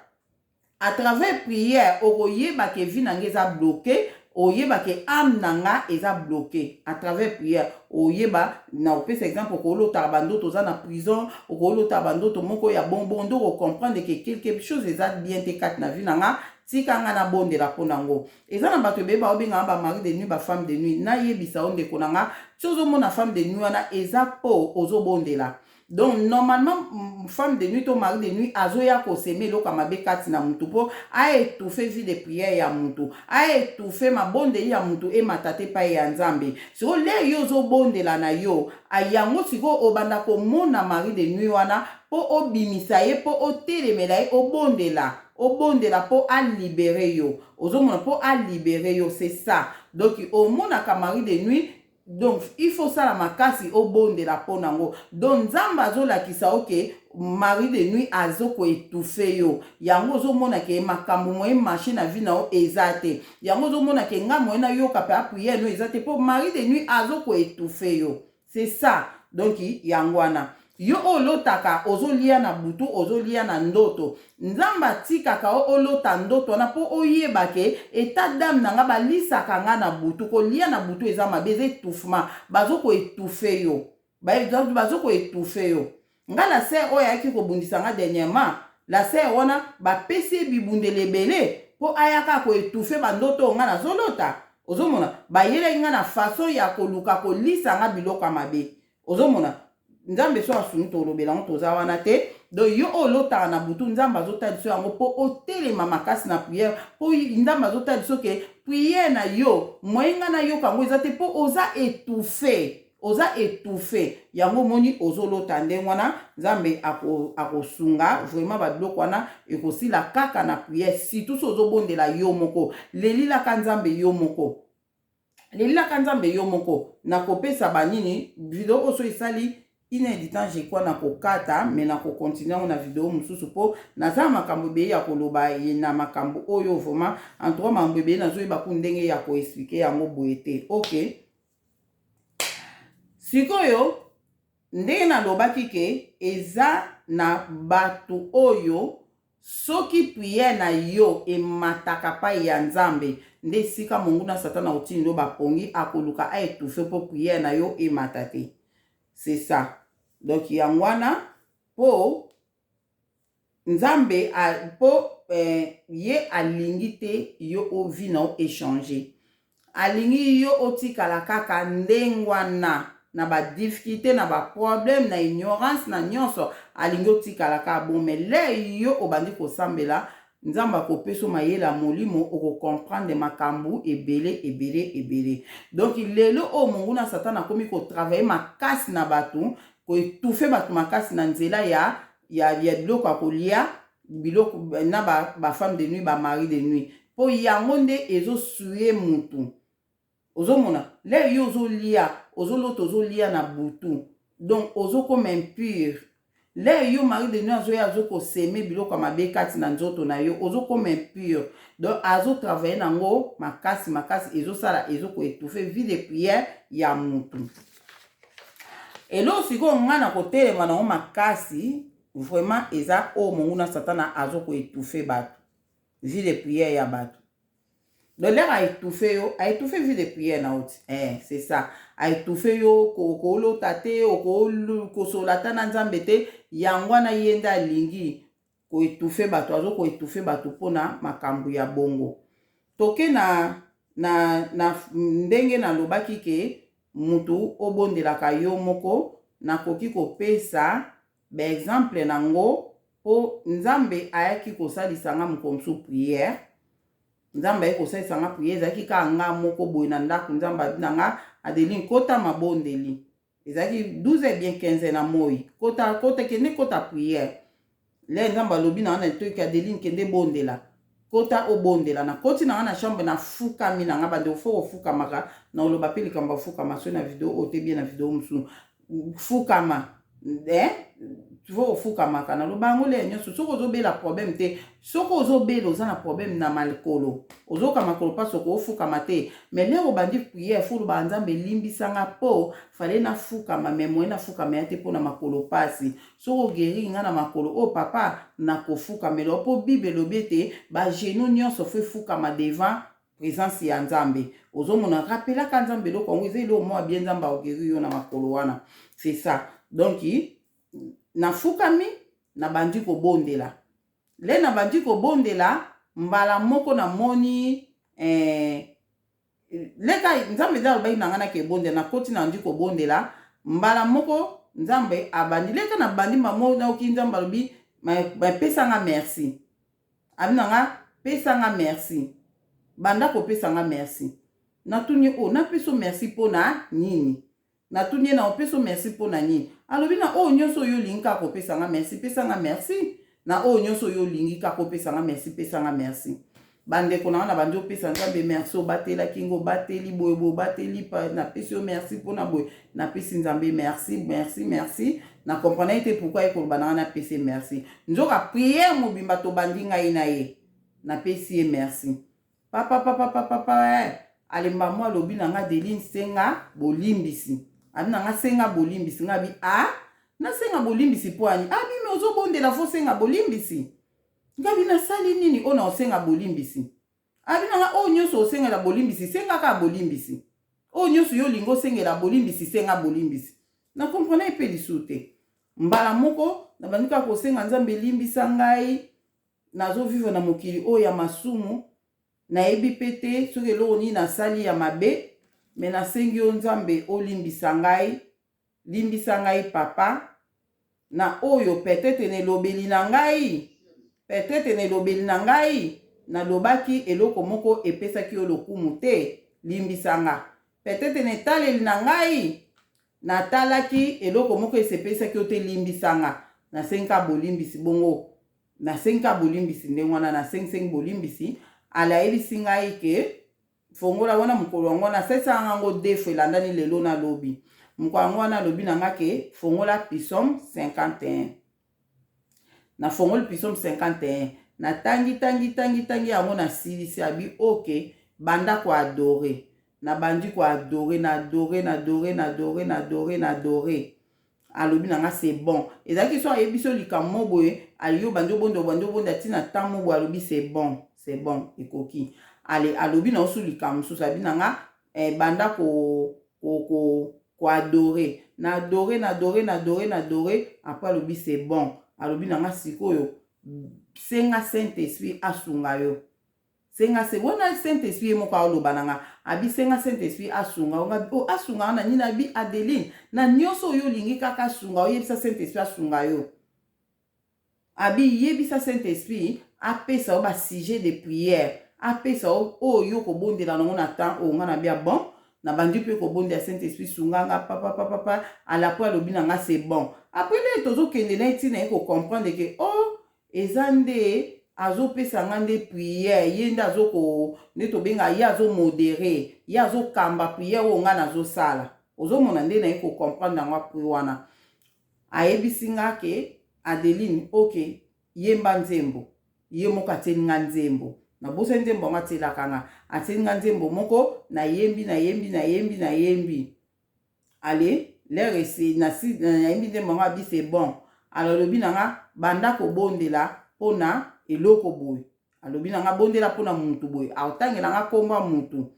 À travers prière oko yeba ke vie na nga eza bloque, oyeba ke ame na nga eza bloque à travers prière oyeba. Na kopesa exemple, okolotaka ba ndoto oza na prison, okolotaka ba ndoto moko ya bon bon, nde oko comprendre ke quelque chose eza bien te kati na vie na nga, tika nga nabondela mpo na ngo. Eza na bato ebele baobenga nga ba mari de nuit, ba femme de nuit. Nayebisa yo ndeko na nga, ti ozomona femme de nuit wana eza mpo ozobondela. Donc normalement femme de nuit to mari de nuit azoya ko semer eloko ya mabe kati na mutu po a étouffer vie de prière ya mutu, a étouffer mabondeli ya mutu emata te epai ya Nzambe. Sikoyo lere yo ozobondela na yo yango sikoyo obanda komona mari de nuit wana po obimisa ye, po otelemela ye, obondela obondela po a libérer yo. Ozomona po a libérer yo, c'est ça. Donc omonaka mari de nuit. Donc il faut osala makasi obondela po na ngo. Donc Nzambe azolakisa yo ke mari de nuit azo ko etouffer yo. Yango ozomona ke makambo moyen marcher na vie na yo eza te. Yango ozomona ke nga moyen nayoka pe a prière no eza te po mari de nuit azo ko etouffer yo. C'est ça. Donc yango wana. Yo oyo olotaka ozolia na butu, ozolia na ndoto, Nzambe atikaka yo olota ndoto wana po oyeba ke etat d'ame na nga balisaka nga na butu. Kolia na butu eza mabe, eza etouffement, bazo ko etouffer yo, bazo ko etouffer yo. Nga la sœur oyo ayaki kobundisa nga dernièrement, la sœur wana bapesi ye bibundeli ebele po ayaka ko etouffer ba ndoto oyo nga nazolota. Ozomona bayelaki nga na façon ya koluka kolisa nga biloko ya mabe. Ozomona Nzambe so asungi tolobela yango, toza wana te. Donc yo oyo olotaka na butu, Nzambe azotalisa yo yango mpo otelema makasi na prière, mpo Nzambe azotalisa yo ke prière na yo moyen nga nayoka yango eza te mpo oza étouffe, oza étouffe. Yango omoni ozolota ndenge wana. Nzambe akosunga vraiment, babiloko wana ekosila kaka na prière, surtout so ozobondela yo moko, lelilaka Nzambe yo moko, lelilaka Nzambe yo moko. Nakopesa banini video oyo so esali une heure du temps, je crois nakokata, mais nakocontinue yango na video mosusu mpo naza na makambo ebele ya koloba na makambo oyo. Vraiment, en tout cas makambo ebele nazoyeba ku ndenge ya koexpliquer yango boye te. Ok, sikoyo ndenge nalobaki ke eza na bato oyo soki prière na yo emataka pai ya Nzambe, nde esika monguna satana otindi yo bapongi, akoluka aétouffe mpo prière na yo emata te. C'est ça. Donc yango wana mpo Nzambe mpo ye alingi te yo ovi na yo échanger, alingi yo otikala kaka ndenge wana na badifficulté, na baproblème, na ignorance, na nyonso. Alingi otikala kaka bon. Mais le yo obandi kosambela, Nzambe akopesa mayele ya molimo, okocomprendre makambo ebele ebele ebele. Donc lelo oyo monguna satana akomi kotravailler makasi na bato, koétouffer bato makasi na nzela ya biloko ya kolia, biloko na bafemme de nuit, bamari de nuit, mpo yango nde ezosue mutu. Ozomona lere yo ozolia, ozolota ozolia na butu. Donc ozokoma impure. Lere yo mari de nuit azoya azokoseme biloko ya mabe kati na nzoto na yo, ozokoma impure. Donc azotravaille nango makasi makasi, ezosala ezokoetouffe vie de prière ya mutu. Eloko sikoyo ngai na kotelema nango makasi vraiment eza oyo monguna Satana azokoetouffe bato, vie de prière ya bato. Donc lere aétouffe yo, aétouffe vie de prière na yo ti, eh, c'est ça, aétouffe yo, okolota te, okosola ata na Nzambe te. Yango wana ye nde alingi koétouffe bato, azokoétouffe bato mpona makambo ya bongo. Toke na ndenge nalobaki ke mutu obondelaka yo moko, nakoki kopesa baexemple nango mpo Nzambe ayaki kosalisa nga mokolo mosusu prière. Nzambe ayaki kosalisa nga prière, ezalaki kaka nga moko boye na ndako. Nzambe abi na nga: "Adeline, kota mabondeli." Ezalaki 12 bien 15 na moi. "Kota, kota, kende kota prière." Le Nzambe alobi na nga na toki: "Adeline, kende bondela, kota obondela." Nakoti na nga na chambre, nafukami na nga. Bandeko, fo kofukamaka. Na oloba mpe likambo afukama soki na video oyo te, bien na video mosusu. Fukama, eh? Fo kofukamaka. Naloba yango leya nyonso. Soki ozobela, problème te. Soki ozobela, oza na problème na makolo, ozoyoka makolo mpasi, okofukama te. Mais lere obandi prière, fo olobaka: "Nzambe, elimbisanga mpo fale nafukama, mais moye nafukama ya te mpo na makolo mpasi. Soki oguérir nga na makolo oyo, papa, nakofukamela." Mpo Bible elobi ete bagenou nyonso fo efukama devant présence ya Nzambe. Ozomona, rappelaka Nzambe eloko yango, eza eloko moko bien. Nzambe aoguérir yo na makolo wana, c'est ça. Donc nafukami, nabandi kobondela. Le nabandi kobondela, mbala moko namoni, leka Nzambe eza alobaki na ngai nake ebondela. Nakoti, nabandi kobondela, mbala moko Nzambe abandi leka. Nabandi mamo, nayoki Nzambe alobi: "Pesanga merci." Abi na nga: "Pesanga merci, banda kopesanga merci." Natuni: "O napesa merci mpo na nini?" Natuni ye: "Na opesa merci mpo na nini?" Alobi: "Na oyo nyonso oyo olingi kaka kopesanga merci, pesanga merci. Na oyo nyonso oyo olingi kaka opesanga merci, pesanga merci." Bandeko na nga, na bandi opesa Nzambe merci: "Obatelaki ngo, obateli boye boye, obateli, napesi yo merci mpona boye." Napesi Nzambe merci, merci, merci. Na comprendre ete pourquoi ye koloba na nga napesi ye merci. Nzoka prière mobimba tobandi, ngai na ye, napesi ye merci. Papa, papa, papa, papa, eh. Alemba mwa, alobi na nga: "Adeline, senga bolimbisi." Abi na nga: "Senga bolimbisi." Nga abi: "A nasenga bolimbisi mpo ani?" Abi: "Me ozobondela, fo senga bolimbisi." Ngabi: "Nasali nini oyo na osenga bolimbisi?" Abi na nga: "Oyo nyonso osengela bolimbisi, sengaka bolimbisi. Oyo nyonso yo olingi osengela bolimbisi, senga bolimbisi." Na comprendre mpe lisusu te. Mbala moko nabandi kaka kosenga Nzambe: "Elimbisa ngai, nazovivre na mokili oyo ya masumu, nayebi mpe te soki eloko nini nasali ya mabe, me nasengi yo, Nzambe, olimbisa ngai, limbisa ngai, papa, na oyo peut-être na elobeli na ngai, peut-être na elobeli na ngai nalobaki eloko moko epesaki yo lokumu te, limbisa nga. Peut-être na etaleli na ngai natalaki eloko moko esepesaki yo te, limbisa nga." Nasengi ka bolimbisi bongo, nasengi ka bolimbisi ndenge wana, nasengisengi bolimbisi. Alayebisi ngai ke fongola wana. Mokolo yango wana asalisaka ngango defo elandani lelo. Nalobi mokolo yango wana, alobi na nga ke fongola Psaume 51. Nafongoli Psaume 51, natangi, tangi, tangi, tangi yango, nasilisi. Abi: "Ok, banda koadorer." Nabandi koadorer, naadorer, naadorer, naadorer, naadorer, naadorer. Alobi na nga: "C'est bon." Ezalaki so ayebi so likambo mo boye, ayo bandi obonda, obandi obonda, ntina ntan mo boye, alobi: "C'est bon, c'est bon, ekoki." Ale alobi na osu likambo mosusu, abi na nga: "Banda koadorer." Naadorer, naadorer, naadorer, naadorer. Après alobi: "C'est bon." Alobi na nga: "Sikoyo senga Saint Esprit asunga yo, senga se wana." Saint Esprit ye moko aoloba na nga, abi: "Senga Saint Esprit asunga yo." Nga: "O asunga nga na nini?" Abi: "Adeline, na nyonso oyo olingi kaka asunga, oyebisa Saint Esprit asunga yo." Abi: "Yebisa Saint Esprit apesa yo basujet de prière, apesa yo oyo kobondela nango na temps oyo." Nga na bia: "Bon." Nabandi mpe kobondela: "Saint Esprit, sunga nga, papapapapa." Alapo alobi na nga: "C'est bon." Après nde tozokende na ye, ntina ye kocomprendre ke o oh, eza nde azopesa nga nde prière, ye nde azoko nde tobenga ye, azomodérer, ye azokamba prière oyo nga nazosala. Ozomona nde naye ko comprendre yango après wana. Ayebisi nga ke Adeline ok yemba nzembo. Ye moko atieli nga nzembo. Nabosani nzembo yango atielaka nga. Atieli nga nzembo moko nayembi nayembi nayembi nayembi. Allez, l'heure esi nasi nayembi nzembo yango abi c'est bon. Alors alobi na nga banda kobondela pona eloko boye. Alobi na nga bondela pona mutu boye. Aotangela nga kombo ya mutu.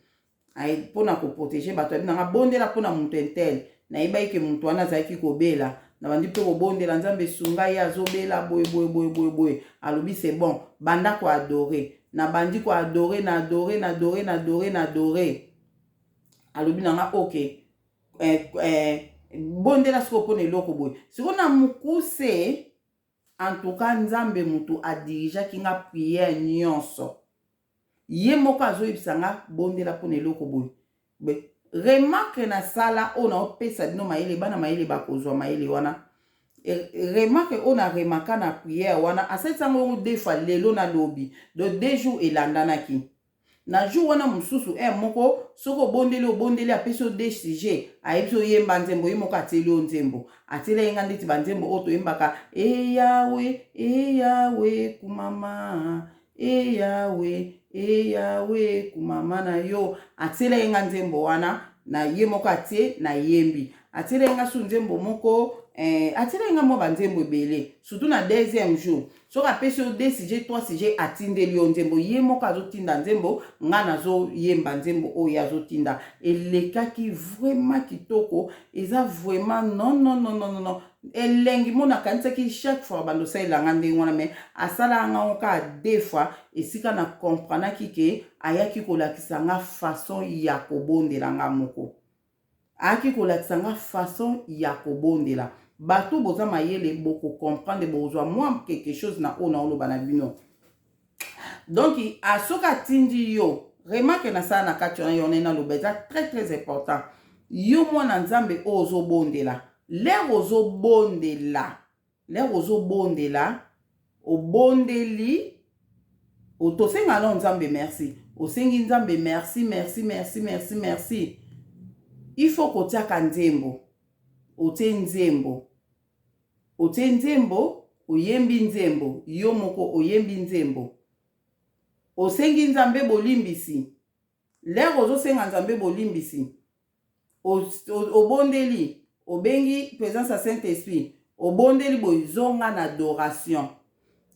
Mpo na ko proteger bato abi na nga bondela mpo na moto intel. Nayebaki ke moto wana azalaki kobela. Nabandi mpe kobondela Nzambe sunga ye azobela boye boye boye boye boye. Alobi c'est bon, banda ko adorer. Nabandi ko adorer, na adorer, na adorer, na adorer, na adorer. Alobi na nga ok, eh, eh, bondela sikoyo mpo na eloko boye. Sikoyo na mokuse, en tout cas Nzambe moto adirigeaki nga prière nyonso. Ye moko azoyebisa nga bondela pona eloko boye. Be remarque na sala oyo nao pesa bino mayele bana mayele bakozua mayele wana. Remarque oyo na remarka na prière wana asalisa ngo yango deux fois lelo na lobi. Donc deux jours elandanaki. Na jour wana mosusu heure moko soki obondeli obondeli apesi yo deux sujets ayebisi yo yemba nzembo ye moko atieli yo nzembo. Atiela ye nga ndeti ba nzembo oyo toyembaka e Yahweh e Yahweh kumama E Yahwe, e Yahwe, kumama na yo. Atiela ye nga nzembo wana na ye moko atie na yembi. Atiela ye nga su nzembo moko eh, atiela ye nga mwa ba nzembo ebele. Surtout na deuxième jour. Soki apesi yo deux sujets, trois sujets, atindeli yo nzembo. Ye moko azotinda nzembo, nga nazo yemba nzembo oyo ye azotinda. Elekaki vraiment kitoko. Eza vraiment non non non non non. Elengi mona akanisaki chaque fois abanda osalela nga ndenge wana mais asalaka nga ngo kaka deux fois esika na comprenaki ke ayaki kolakisa nga façon ya kobondela nga moko ayaki kolakisa nga façon ya kobondela bato boza mayele boko comprendre bokozwa mwa quelque chose na oyo naoloba na bino. Donc soki atindi yo remarque nasala na kati wana yo naloba eza très très important. Yo mwana Nzambe oyo ozobondela, l'heure ozobondela, l'heure ozobondela, obondeli, tosenga nao Nzambe merci, osengi Nzambe merci merci merci merci merci. Il faut kotiaka nzembo, otie nzembo, otie nzembo, oyembi nzembo, yo moko oyembi nzembo, osengi Nzambe bolimbisi. L'heure ozosenga Nzambe bolimbisi, obondeli, obengi presence ya Saint Esprit, obondeli boye, zonga na adoration.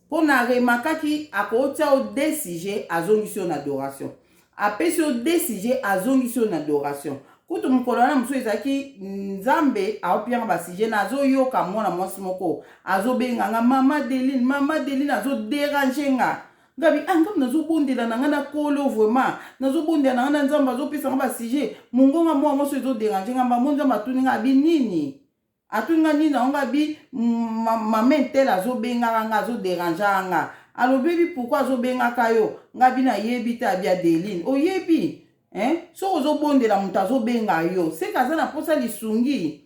Po na remarkaki akotia yo deux sujets, azongisi yo na adoration. Apesi yo deux sujets, azongisi yo na adoration. Kutu mokolo wana mosusu ezalaki Nzambe aopianga ba sujets, nazoyoka mwana mwasi moko azobenga nga mama Adeline, mama Adeline, azo deranger nga. Ngabi ah ngabi nazo bondela na nga na kolo vraiment nazo bondela na nga na nzambe azo pesa nga ba sujet mongonga mwa mwasi ezo deranger nga mba mo nzambe atuni nga abi nini atuni nga nini yango abi mama intel azo bengaka nga azo deranger nga alobi oyebi pourquoi azo bengaka yo ngabi nayebi te abi Adeline oyebi hein soki ozo bondela moto azo benga yo seke aza na posa lisungi.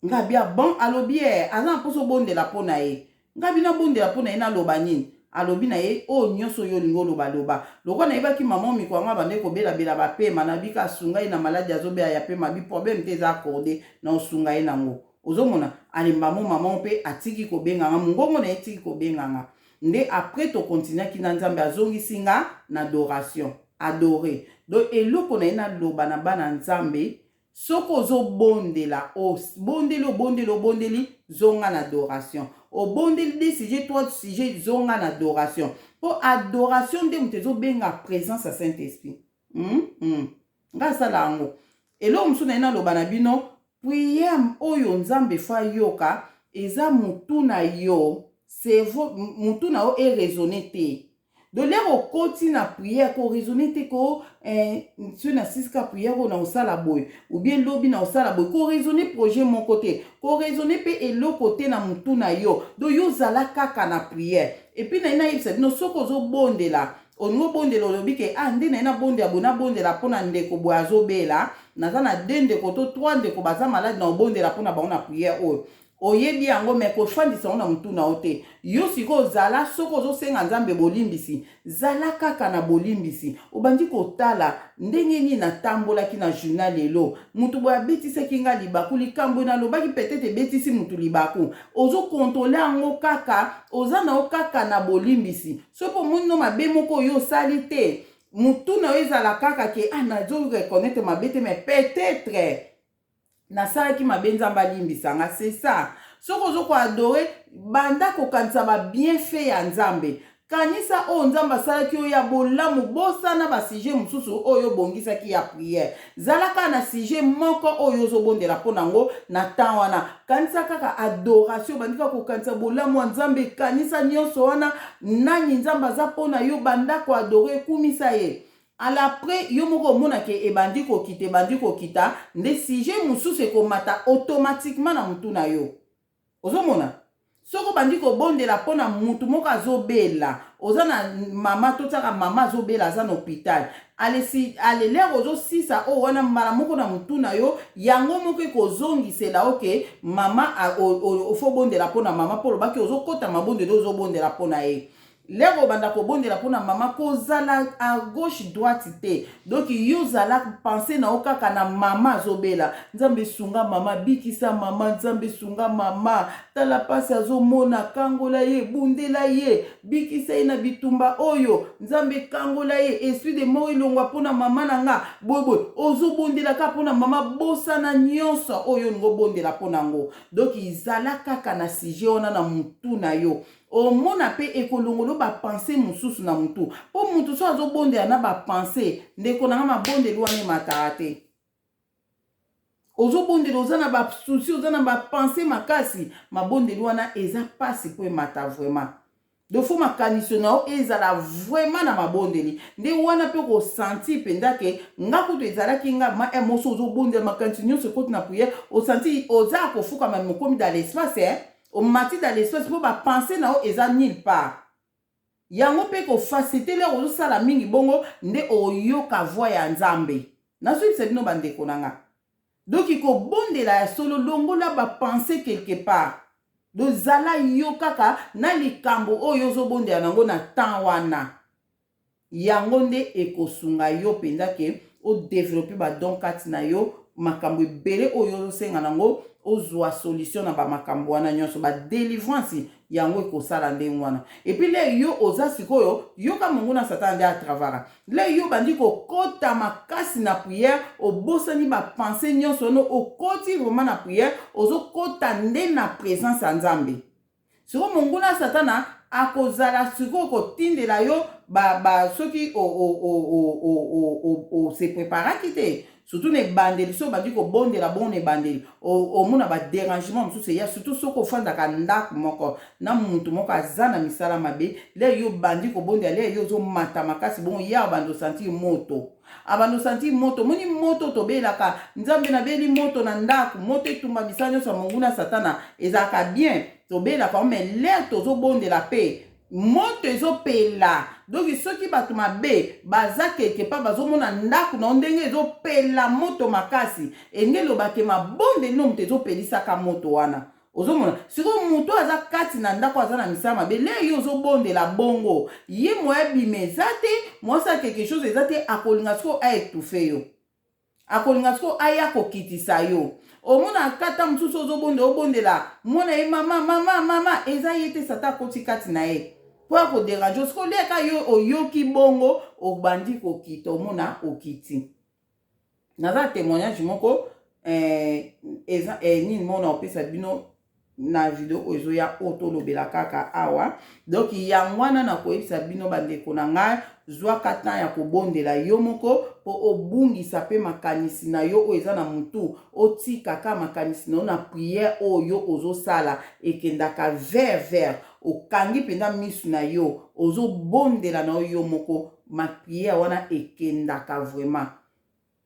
Nga abi ah bon? Alobi eh aza na posa obondela po na ye. Nga abi nabondela po na ye naloba nini? Alobi na ye oyo nionso yo olingi oloba loba. Lokola nayebaki maman Miko yango abandaki kobela bela ba pema nabi kaka sunga ye na maladi azobela ya pema abi problème te eza accorde nao sunga ye nango. Ozomona? Alemba mo maman pe atiki kobenga nga mungongo na ye etiki kobenga nga. Nde après to continuaki na Nzambe azongisi nga na adoration. Adorer. Donc eloko naye naloba na bana Nzambe Soki ozo bondela o bondeli obondeli obondeli zonga na adoration obondeli deux sujets trois sujets zonga na adoration po adoration nde moto ezo benga presence ya saint esprit nga asala yango eloko mosusu naye naloba na bino prière oyo nzambe fo ayoka eza mutu na yo cerveau mutu na yo e raisonner te. Donc lere okoti na prière ko raisonner te ko eh, soki nasisi ka prière oyo nakosala boye ou bien lobi nakosala boye, ko raisonner projet moko te, ko raisonner pe eloko te na mutu na yo. Donc yo zala kaka na prière. Et puis naye nayebisa bino soki ozobondela olingi obondela olobi ke ah nde naye nabondela boye nabondela mpona ndeko boye azobela, naza na deux ndeko to trois ndeko baza malade na obondela mpona bango na prière oyo. Oyebi yango mais kofandisa yango na mutu na yo te. Yo sikoyo zala soki ozosenga Nzambe bolimbisi, zala kaka na bolimbisi. Obandi kotala ndenge nini natambolaki na journal lelo, mutu boye abetisaki nga libaku, likambo nalobaki peut-etre ebetisi mutu libaku. Ozo controler yango kaka, oza na yo kaka na bolimbisi. Soki pe omoni no mabe moko oyo osali te, mutu na yo ezala kaka ke ah nazo reconnaitre mabe te mais peut-etre nasalaki mabe nzambe alimbisa nga c'est ça. Soki ozo ko adorer, banda kokanisa ba bienfait ya nzambe. Kanisa oyo nzambe asalaki yo ya bolamu, bosana ba sujet mosusu oyo obongisaki ya prière. Zala kaka na sujet moko oyo ozobondela mpo na yango na temps wana. Kanisa kaka adoration, bandi kaka kokanisa bolamu ya nzambe, kanisa nyonso wana, nani nzambe aza mpo na yo, banda ko adorer, kumisa ye. À l'après, yo moko omona ke ebandi kokita, ebandi kokita, nde sujet mosusu ekomata automatiquement na mutu na yo. Ozomona? Soki obandi kobondela mpo na mutu moko azobela, oza na mama, totiaka mama azobela, aza na hôpital, ale si, ale lere ozosisa oyo wana mbala moko na mutu na yo, yango moko ekozongisela yo ke mama, ofo obondela mpo na mama, mpo olobaki ozokota mabondeli ozobondela mpo na ye. Lere obanda kobondela pona mama, kozala à gauche droite te. Donc yo zala pense na yo kaka na mama azobela. Nzambe sunga mama, bikisa mama, Nzambe sunga mama. Tala pasi azomona, kangola ye, bundela ye, bikisa ye na bitumba oyo. Nzambe kangola ye, esprit de mort elongwa pona mama na nga. Boye boye, ozobondela kaka pona mama, bosana nyonso oyo olingi obondela pona yango. Donc zala kaka na sujet wana na mutu na yo. Omona pe ekolongolo ba pensee mususu na mutu. Po mutu soki azobondela na ba pensee, ndeko na nga mabondeli wana emataka te. Ozobondela oza na ba souci, oza na ba pensee makasi, mabondeli wana eza pasi po emata vraiment. Donc faut makanisi na yo ezala vraiment na mabondeli. Nde wana pe oko sentir penza ke nga kutu ezalaki nga ma eh moso ozobondela makanisi nyonso ekoti na prière, o sentir oza ya kofukama mais okomi dans l'espace eh. Omati dans l'espace po ba pensee na yo eza nulle part. Yango pe ko faciliter l'heure ozo sala mingi bongo nde oyoka voix ya Nzambe. Nazo yebisa bino ba ndeko na nga. Donc ko bondela ya solo longola ba pensee quelque part. Donc zala yo kaka na likambo oyo ozo bondela nango na temps wana. Yango nde ekosunga yo penza ke o developper ba dons kati na yo, makambo ebele oyo ozosenga nango ozua solution na ba makambo wana nyonso, ba delivrance yango ekosala ndenge wana. Et puis le yo oza sikoyo, yoka monguna satana nde a travara. Le yo obandi kokota makasi na prière, obosani ba pensee nyonso wana, okoti vraiment na prière, ozokota nde na presence ya Nzambe. Sikoyo monguna satana akozala sikoyo kotindela yo ba, ba soki o, o, o, o, o, o, o, o se preparaki te, surtout na ebandeli, soki obandi kobondela bongo na ebandeli, omona ba derangement mosusu eya, surtout soki ofandaka ndako moko na mutu moko aza na misala mabe, lere yo obandi kobondela, lere yo ozomata makasi bongo, ye abandi osentir moto. Abanda osanti moto, omoni moto tobelaka nzambe nabeli moto na ndako, moto etumba misala nyonso ya monguna satana, ezalaka bien tobelaka mais l'heure tozobondela pe moto ezopela. Donc soki bato mabe baza quelque part bazomona ndako na yo ndenge ezopela moto makasi, elingi eloba ke mabondeli no moto ezopelisaka moto wana. Ozomona sikoyo moto oyo aza kati na ndako aza na misala mabe, le yo ozobondela bongo ye moya abima eza te, moya asala quelque chose eza te, akolinga sikoyo a étouffer yo, akolinga sikoyo aya kokitisa yo. Omona kata mosusu ozobondela, obondela mwana ye mama mama mama, eza ye te, satan akoti kati na ye mpo akoderange yo. Sikoyo leka yo oyoki bongo obandi kokita, omona okiti. Naza témoignage moko eza nini moko na kopesa bino na video oyo ezoya, oyo tolobela kaka awa. Donc yango wana nakoyebisa bino bandeko na ngai, zwaka temps ya kobondela yo moko mpo obungisa mpe makanisi na yo oyo eza na mutu, otikaka makanisi na yo na prière oyo ozosala, ekendaka vers vers, okangi mpenza misu na yo, ozobondela na yo yo moko, ma prière wana ekendaka vraiment.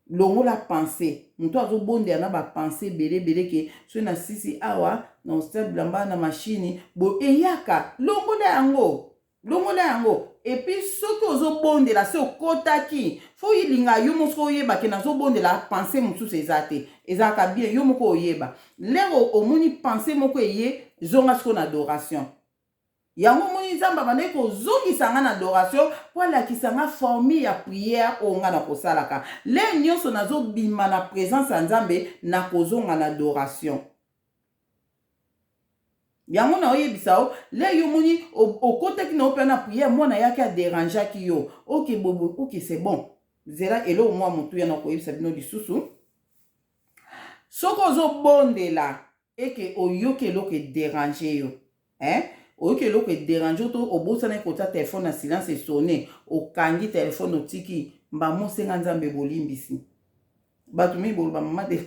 Longola pensée, moto azobondela na ba pensée ebele ebele ke soki nasisi awa na osala bilamba na machine bo eyaka, longola yango. Longola yango. Et puis soki ozobondela se okotaki fo olinga yo moko oyeba ke nazobondela pensee mosusu eza te. Ezalaka bien yo moko oyeba. Lero omoni pensee moko eye zonga sikoyo na adoration. Yango omoni Nzambe abandaki kozongisa nga na adoration po alakisa nga formule ya prière oyo nga nakosalaka. L'heure nionso nazo bima na presence ya Nzambe nakozonga na adoration. Yango naoyebisa yo, l'heure yo omoni okotaki na yo mpe na prière mwana ayaki a derangeaki yo. Ok bobo, ok c'est bon. Zela eloko mwa motuya nakoyebisa bino lisusu. Soki ozobondela eke oyoki eloko e deranger yo hein, oyoki eloko e deranger yo to obosanaki kotia telephone na silence e sonne, okangi telephone otiki mbamo osenga Nzambe bolimbisi. Bato mingi boloba mama de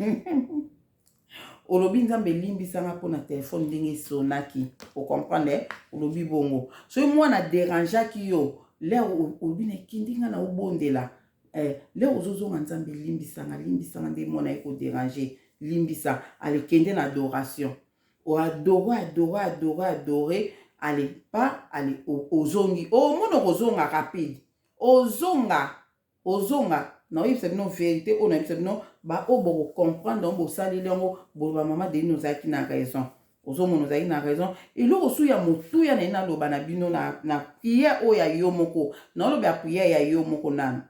olobi Nzambe limbisa nga mpo na telephone ndenge esonaki, o comprendre eh? Olobi bongo soki mwana derangeaki yo lere olobi na ekindi nga na obondela Eh, leo ozozonga nzambe limbisa nga limbisa nga nde mwana ye ko déranger limbisa ale kende na adoration o adore adore adore adore ale pa ale ozongi omona okozonga rapide ozonga ozonga naoyebisa bino verité oyo nayebisa bino baoyo bokocomprendre yango bosaleli yango boloba mama Deline ozalaki na raison ozomona ozalaki na raison eloko su ya motuya naye naloba na bino na, na prière oyo ya yo moko naoloba ya prière ya yo moko nanu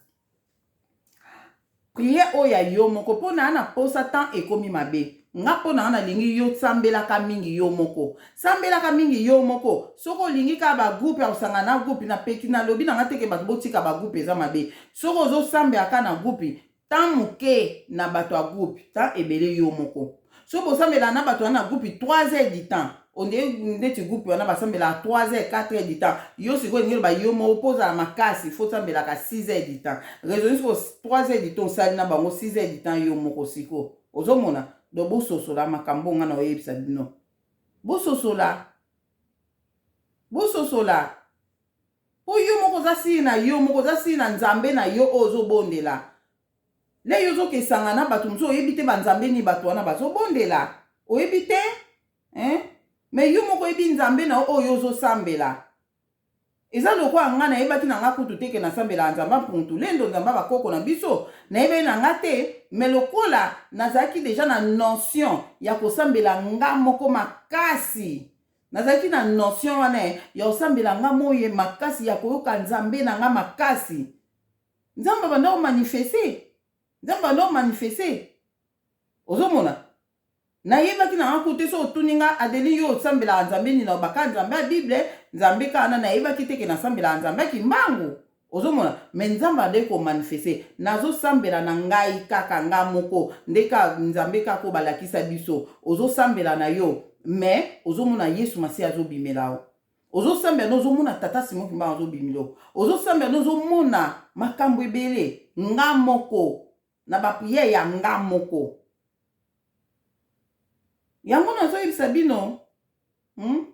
prière oyo ya yo moko mpo naa na posa temps ekomi mabe nga mpo na nga nalingi yo sambelaka mingi yo moko sambelaka mingi yo moko soki olingi kaka bagroupe ya kosangana na groupe napeki nalobi na nga teke bato botika bagroupe eza mabe soki ozosambela kaka na groupe Temps muke na bato ya groupe, temps ebele yo moko. Soki bosambelaka na bato wana na groupe 3 heures du temps, on dirait ndeti groupe wana basambelaka 3 heures, 4 heures du temps. Yo sikoyo elingi eloba yo moko po ozala makasi faut osambelaka 6 heures du temps. Raisonner sikoyo 3 heures du temps osali na bango 6 heures du temps yo moko sikoyo. Ozomona? Donc bososola makambo oyo nga naoyebisa bino. Bososola. Bososola. Po yo moko oza sire na yo moko oza sire na nzambe na yo oyo ozo bondela le yo ozo kesanga na batu mosusu oyebi te ba nzambe nini batu wana bazo bondela oyebi te hein mais yo moko oyebi nzambe na yo oyo ozo sambela eza lokola nga nayebaki na nga kutu te ke nasambelaka nzambe mpuntu lendo nzambe ba koko na biso nayebaki na nga te mais lokola nazalaki deja na notion ya kosambela nga moko makasi Nazalaki na notion wana ya kosambela nga moye makasi ya koyoka Nzambe na nga makasi. Nzambe abanda ko manifester. Nzambe abanda ko manifester. Ozomona? Nayebaki na nga kutu te soki otuni nga Adeline yo osambelaka Nzambe nini nalobaka Nzambe ya Bible, Nzambe kaka na nayebaki te ke nasambelaka Nzambe ya Kimbangu. Ozomona? Mais Nzambe abandaki ko manifester. Nazosambela na ngai kaka nga moko nde ka Nzambe kaka oyo balakisa biso. Ozosambela na yo mais ozomona Yesu Masiya azobimela yo. Ozosambela na ozomona Tata Simon Kimbangu azobimela yo. Ozosambela na ozomona makambo ebele. Nga moko na ba prière ya nga moko. Yango nazoyebisa bino. Hum?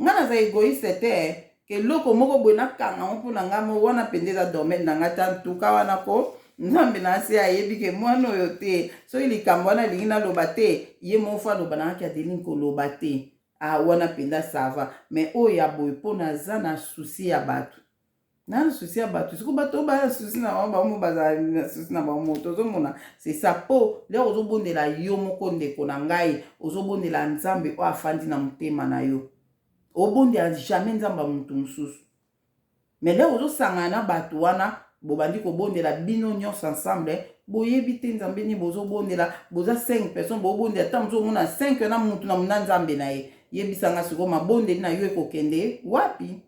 Nga naza egoïste te ke eloko moko boye nakanga yango mpo na nga moko wana mpenza eza domaine na nga te antuka wana ko nzambe na nse ayebi ke mwana oyo te soki likambo wana alingi naloba te ye moko fo aloba na ngaki adeline koloba te ah wana mpenza sava mais oyo ya boye mpo naza na souci ya bato Na na souci ya bato siko bato oyo baya na souci na bango bango bazala na souci na bango moto ozomona c'est ça po lero ozobondela yo moko ndeko na ngai ozobondela nzambe oyo afandi na motema na yo obondela jamais nzambe ya moto mosusu mais lero ozosangana na bato wana bobandi kobondela bino nyonso ensemble boyebi te nzambe nini bozobondela boza 5 personnes bobondela ntango mosusu omona 5 na mutu na na nzambe na ye yebisa nga sikoyo mabondeli na yo ekokende wapi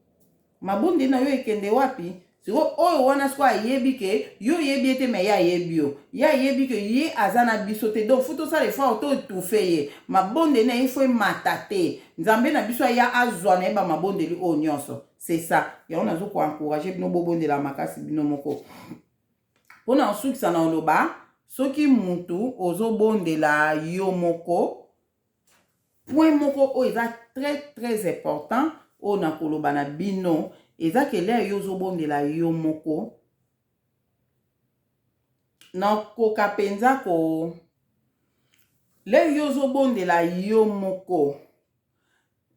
Mabondeli na yo ekende wapi? Sikoyo oyo wana sikoyo ayebi ke yo oyebi ye te mais ye ayebi yo. Ye ayebi ke ye aza na biso te donc faut tosala effort to etouffer ye. Mabondeli na ye faut emata te. Nzambe na biso aya azwa na ye ba mabondeli oyo nionso. C'est ça. Yango nazo ko encourager bino bobondela makasi bino moko. Pona kosukisa na oloba soki mutu ozobondela yo moko Point moko oyo eza très très important oyo nakoloba na bino eza ke lere yo ozobondela yo moko nakoka mpenza ko lere yo ozobondela yo moko.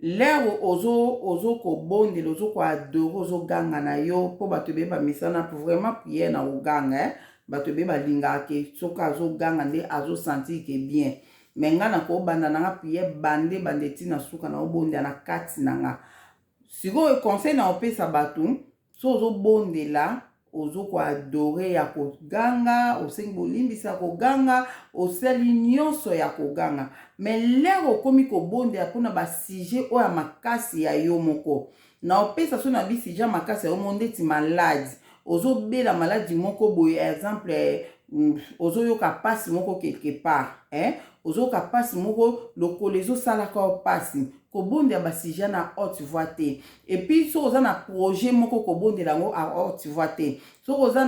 L'heure ozo ozo kobondela, ozo ko adorer, ozo ganga na yo po bato ebele bamesana vraiment prière na koganga eh? Bato ebele balingaka ke soki azoganga nde azo sentir ke bien. Mais nga nakobanda na nga prière bande bande ti na suka, na obondela na kati na nga. Sikoyo conseil na opesa bato, so ozobondela, ozo koadorer ya koganga, osengi bolimbisi ya koganga, osali nyonso ya koganga, mais l'heure okomi kobondela mpona basujet oyo ya makasi ya yo moko, na opesa so na bisujet ya makasi ya yo moko, ndeti maladi, ozobela maladi moko boye, exemple ozoyoka mpasi moko quelque part, eh? Ozoyoka mpasi moko, lokolo ezosalaka yo mpasi, kobondela basujet na haute voix te. Et puis soki oza na projet moko, kobondela yango à haute voix te. Soki oza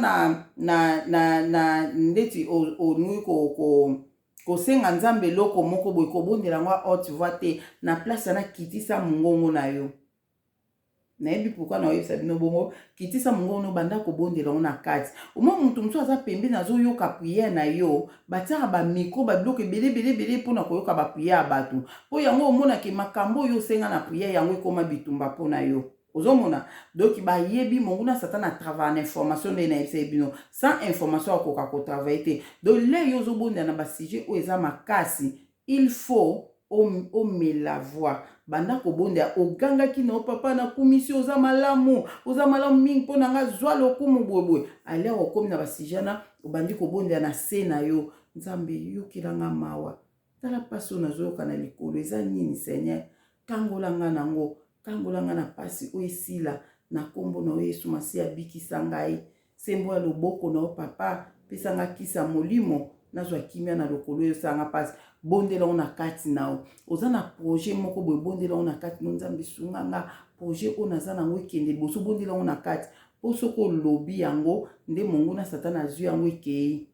na ndeti olingi kosenga Nzambe eloko moko boye, kobondela yango à haute voix te. Na place wana, kitisa mongongo na yo. Nayebi pourquoi naoyebisa bino bongo. Kitisa mongongo no, banda kobondela yango na kati. Omwa moto mosusu aza pembeni, azoyoka prière na yo. Batiaka bamicro, babiloko ebele ebele ebele mpona koyoka baprière ya bato, mpo yango omonake makambo oyo osenga na prière yango ekóma bitumba mpo na yo. Ozomona, donc bayebi monguna Satan atravaille na information. Nde nayebisa ye bino, sans information akoka kotravaille te. Donc le yo ozobondela na basujet oyo eza makasi, il faut omela voix, banda kobondela, ogangaki na yo: "Papa, nakumisi, oza malamu, oza malamu mingi mpo na nga, zwa lokumu," boyeboye. Alere okomi na basujet na, obandi kobondela na se na yo: "Nzambe, yokelanga mawa, tala mpasi oyo nazoyoka na likolo, eza nini? Seigneur, kangola nga nango, kangola nga na mpasi oyo, esila na nkombo na yo Yesu Masiya, abikisa ngai, sembo ya loboko na yo papa, pesa nga kisa molimo, nazwa kimia na lokolo oyo esalanga mpasi." Bondela ngo na kati na yo. Oza na projet moko boye, bondela ngo na kati no: "Nzambe, esunga nga, projet oyo naza nango ekende liboso." Bondela ngo na kati, mpo soki olobi yango nde monguna Satana azwi yango, ekei.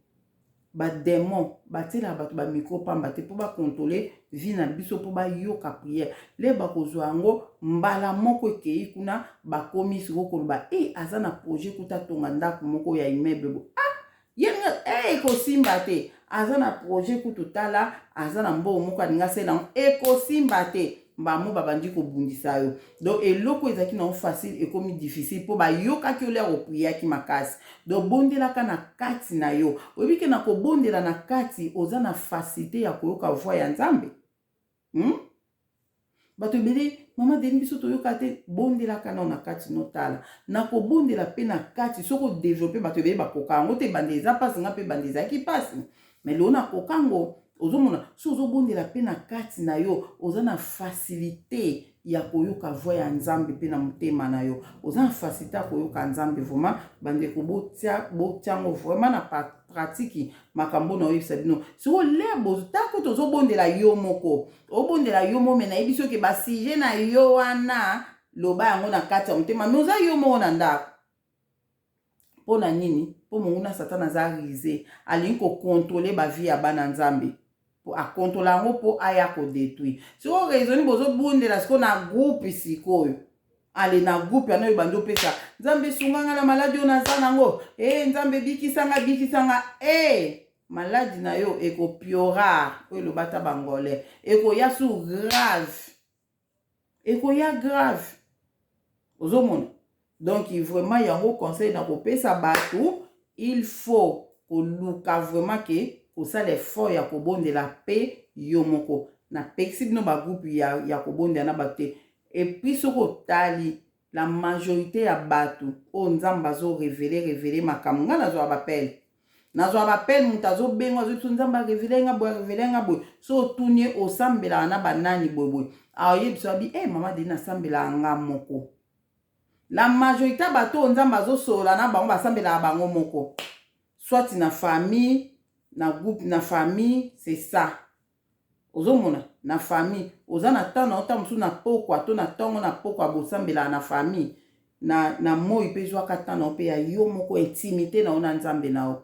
Badémon batielaka bato bamicro pamba te, mpo bacontrôle vie na biso, mpo bayoka prière le bakozwa yango mbala moko, ekei kuna. Bakomi sikoyo koloba e aza na projet kuta tonga ndako moko ya immeuble bo, ah, ye e ekosimba te. Aza na projet kutu, tala, aza na mbongo moko alingi asala yango, ekosimba te. Mbamo babandi kobundisa yo. Donc eloko ezalaki nango facile ekomi difficile, mpo bayokaki olere opriaki makasi. Donc bondelaka na kati na yo. Oyebi ke na kobondela na kati, oza na facilité ya koyoka voix ya Nzambe, Bato ebele, mama Deni, biso toyoka te. Bondelaka nao na kati, notala na kobondela mpe na kati. Soki odéveloppe, bato ebele bakoka yango te. Bande eza mpasi, nga mpe bande ezalaki mpasi, mais lelo nakoka yango. Ozomona, so ozobondela mpe na kati na yo, oza na facilité ya koyoka voix ya Nzambe mpe na motema na yo, oza na facilité ya koyoka Nzambe. Vraiment, bandeko, botia yango vraiment na pratique, makambo na oyebisa bino sikoyo. Lebo tako tozobondela yo moko, obondela yo moko, mais nayebi soki basujet na yo wana, loba yango na kati ya motema, mais oza yo moko na ndako. Mpo na nini? Mpo monguna Satana aza rusé, alingi kocontrôle bavie ya bana Nzambe, akontrola yango mpo aya kodétruire. Sikoyo raisoni, bozobundela sikoyo na groupe. Sikoyo ale na groupe yana oyo bandi opesa: "Nzambe, esunganga na maladi oyo naza nango, e Nzambe, ebikisanga, bikisanga." E maladi na yo ekoempirer, oyo eloba ata bangolais, ekoya su grave, ekoya grave. Ozomona, donc vraiment yango conseil na kopesa bato, il faut koluka vraiment ke kosala effort ya kobondela mpe yo moko. Napekisi bino bagroupe ya kobondela na bato te. Et puis soki otali la majorité ya bato oyo Nzambe azorévéler, révéler makambo, ngai nazwaka baappel, nazwaka baappel, moto azobenga, azobi: "So Nzambe arévéler nga boye, arévéler nga boye." So otuni ye: "Osambelaka na banani boyeboye?" Aoyebisa abi: "E mama Deni, nasambelaka nga moko." La majorité ya bato oyo Nzambe azosolola na bango, basambelaka bango moko, soit na famille, na groupe, na famille, c'est ça. Ozomona, na famille oza na ntango na yo, ntango mosusu na pokwa to na ntongo, na pokwa bosambelaka na famille. Na moi mpe, zwaka ntango na yo mpe ya yo moko, intimité na yo na Nzambe na yo.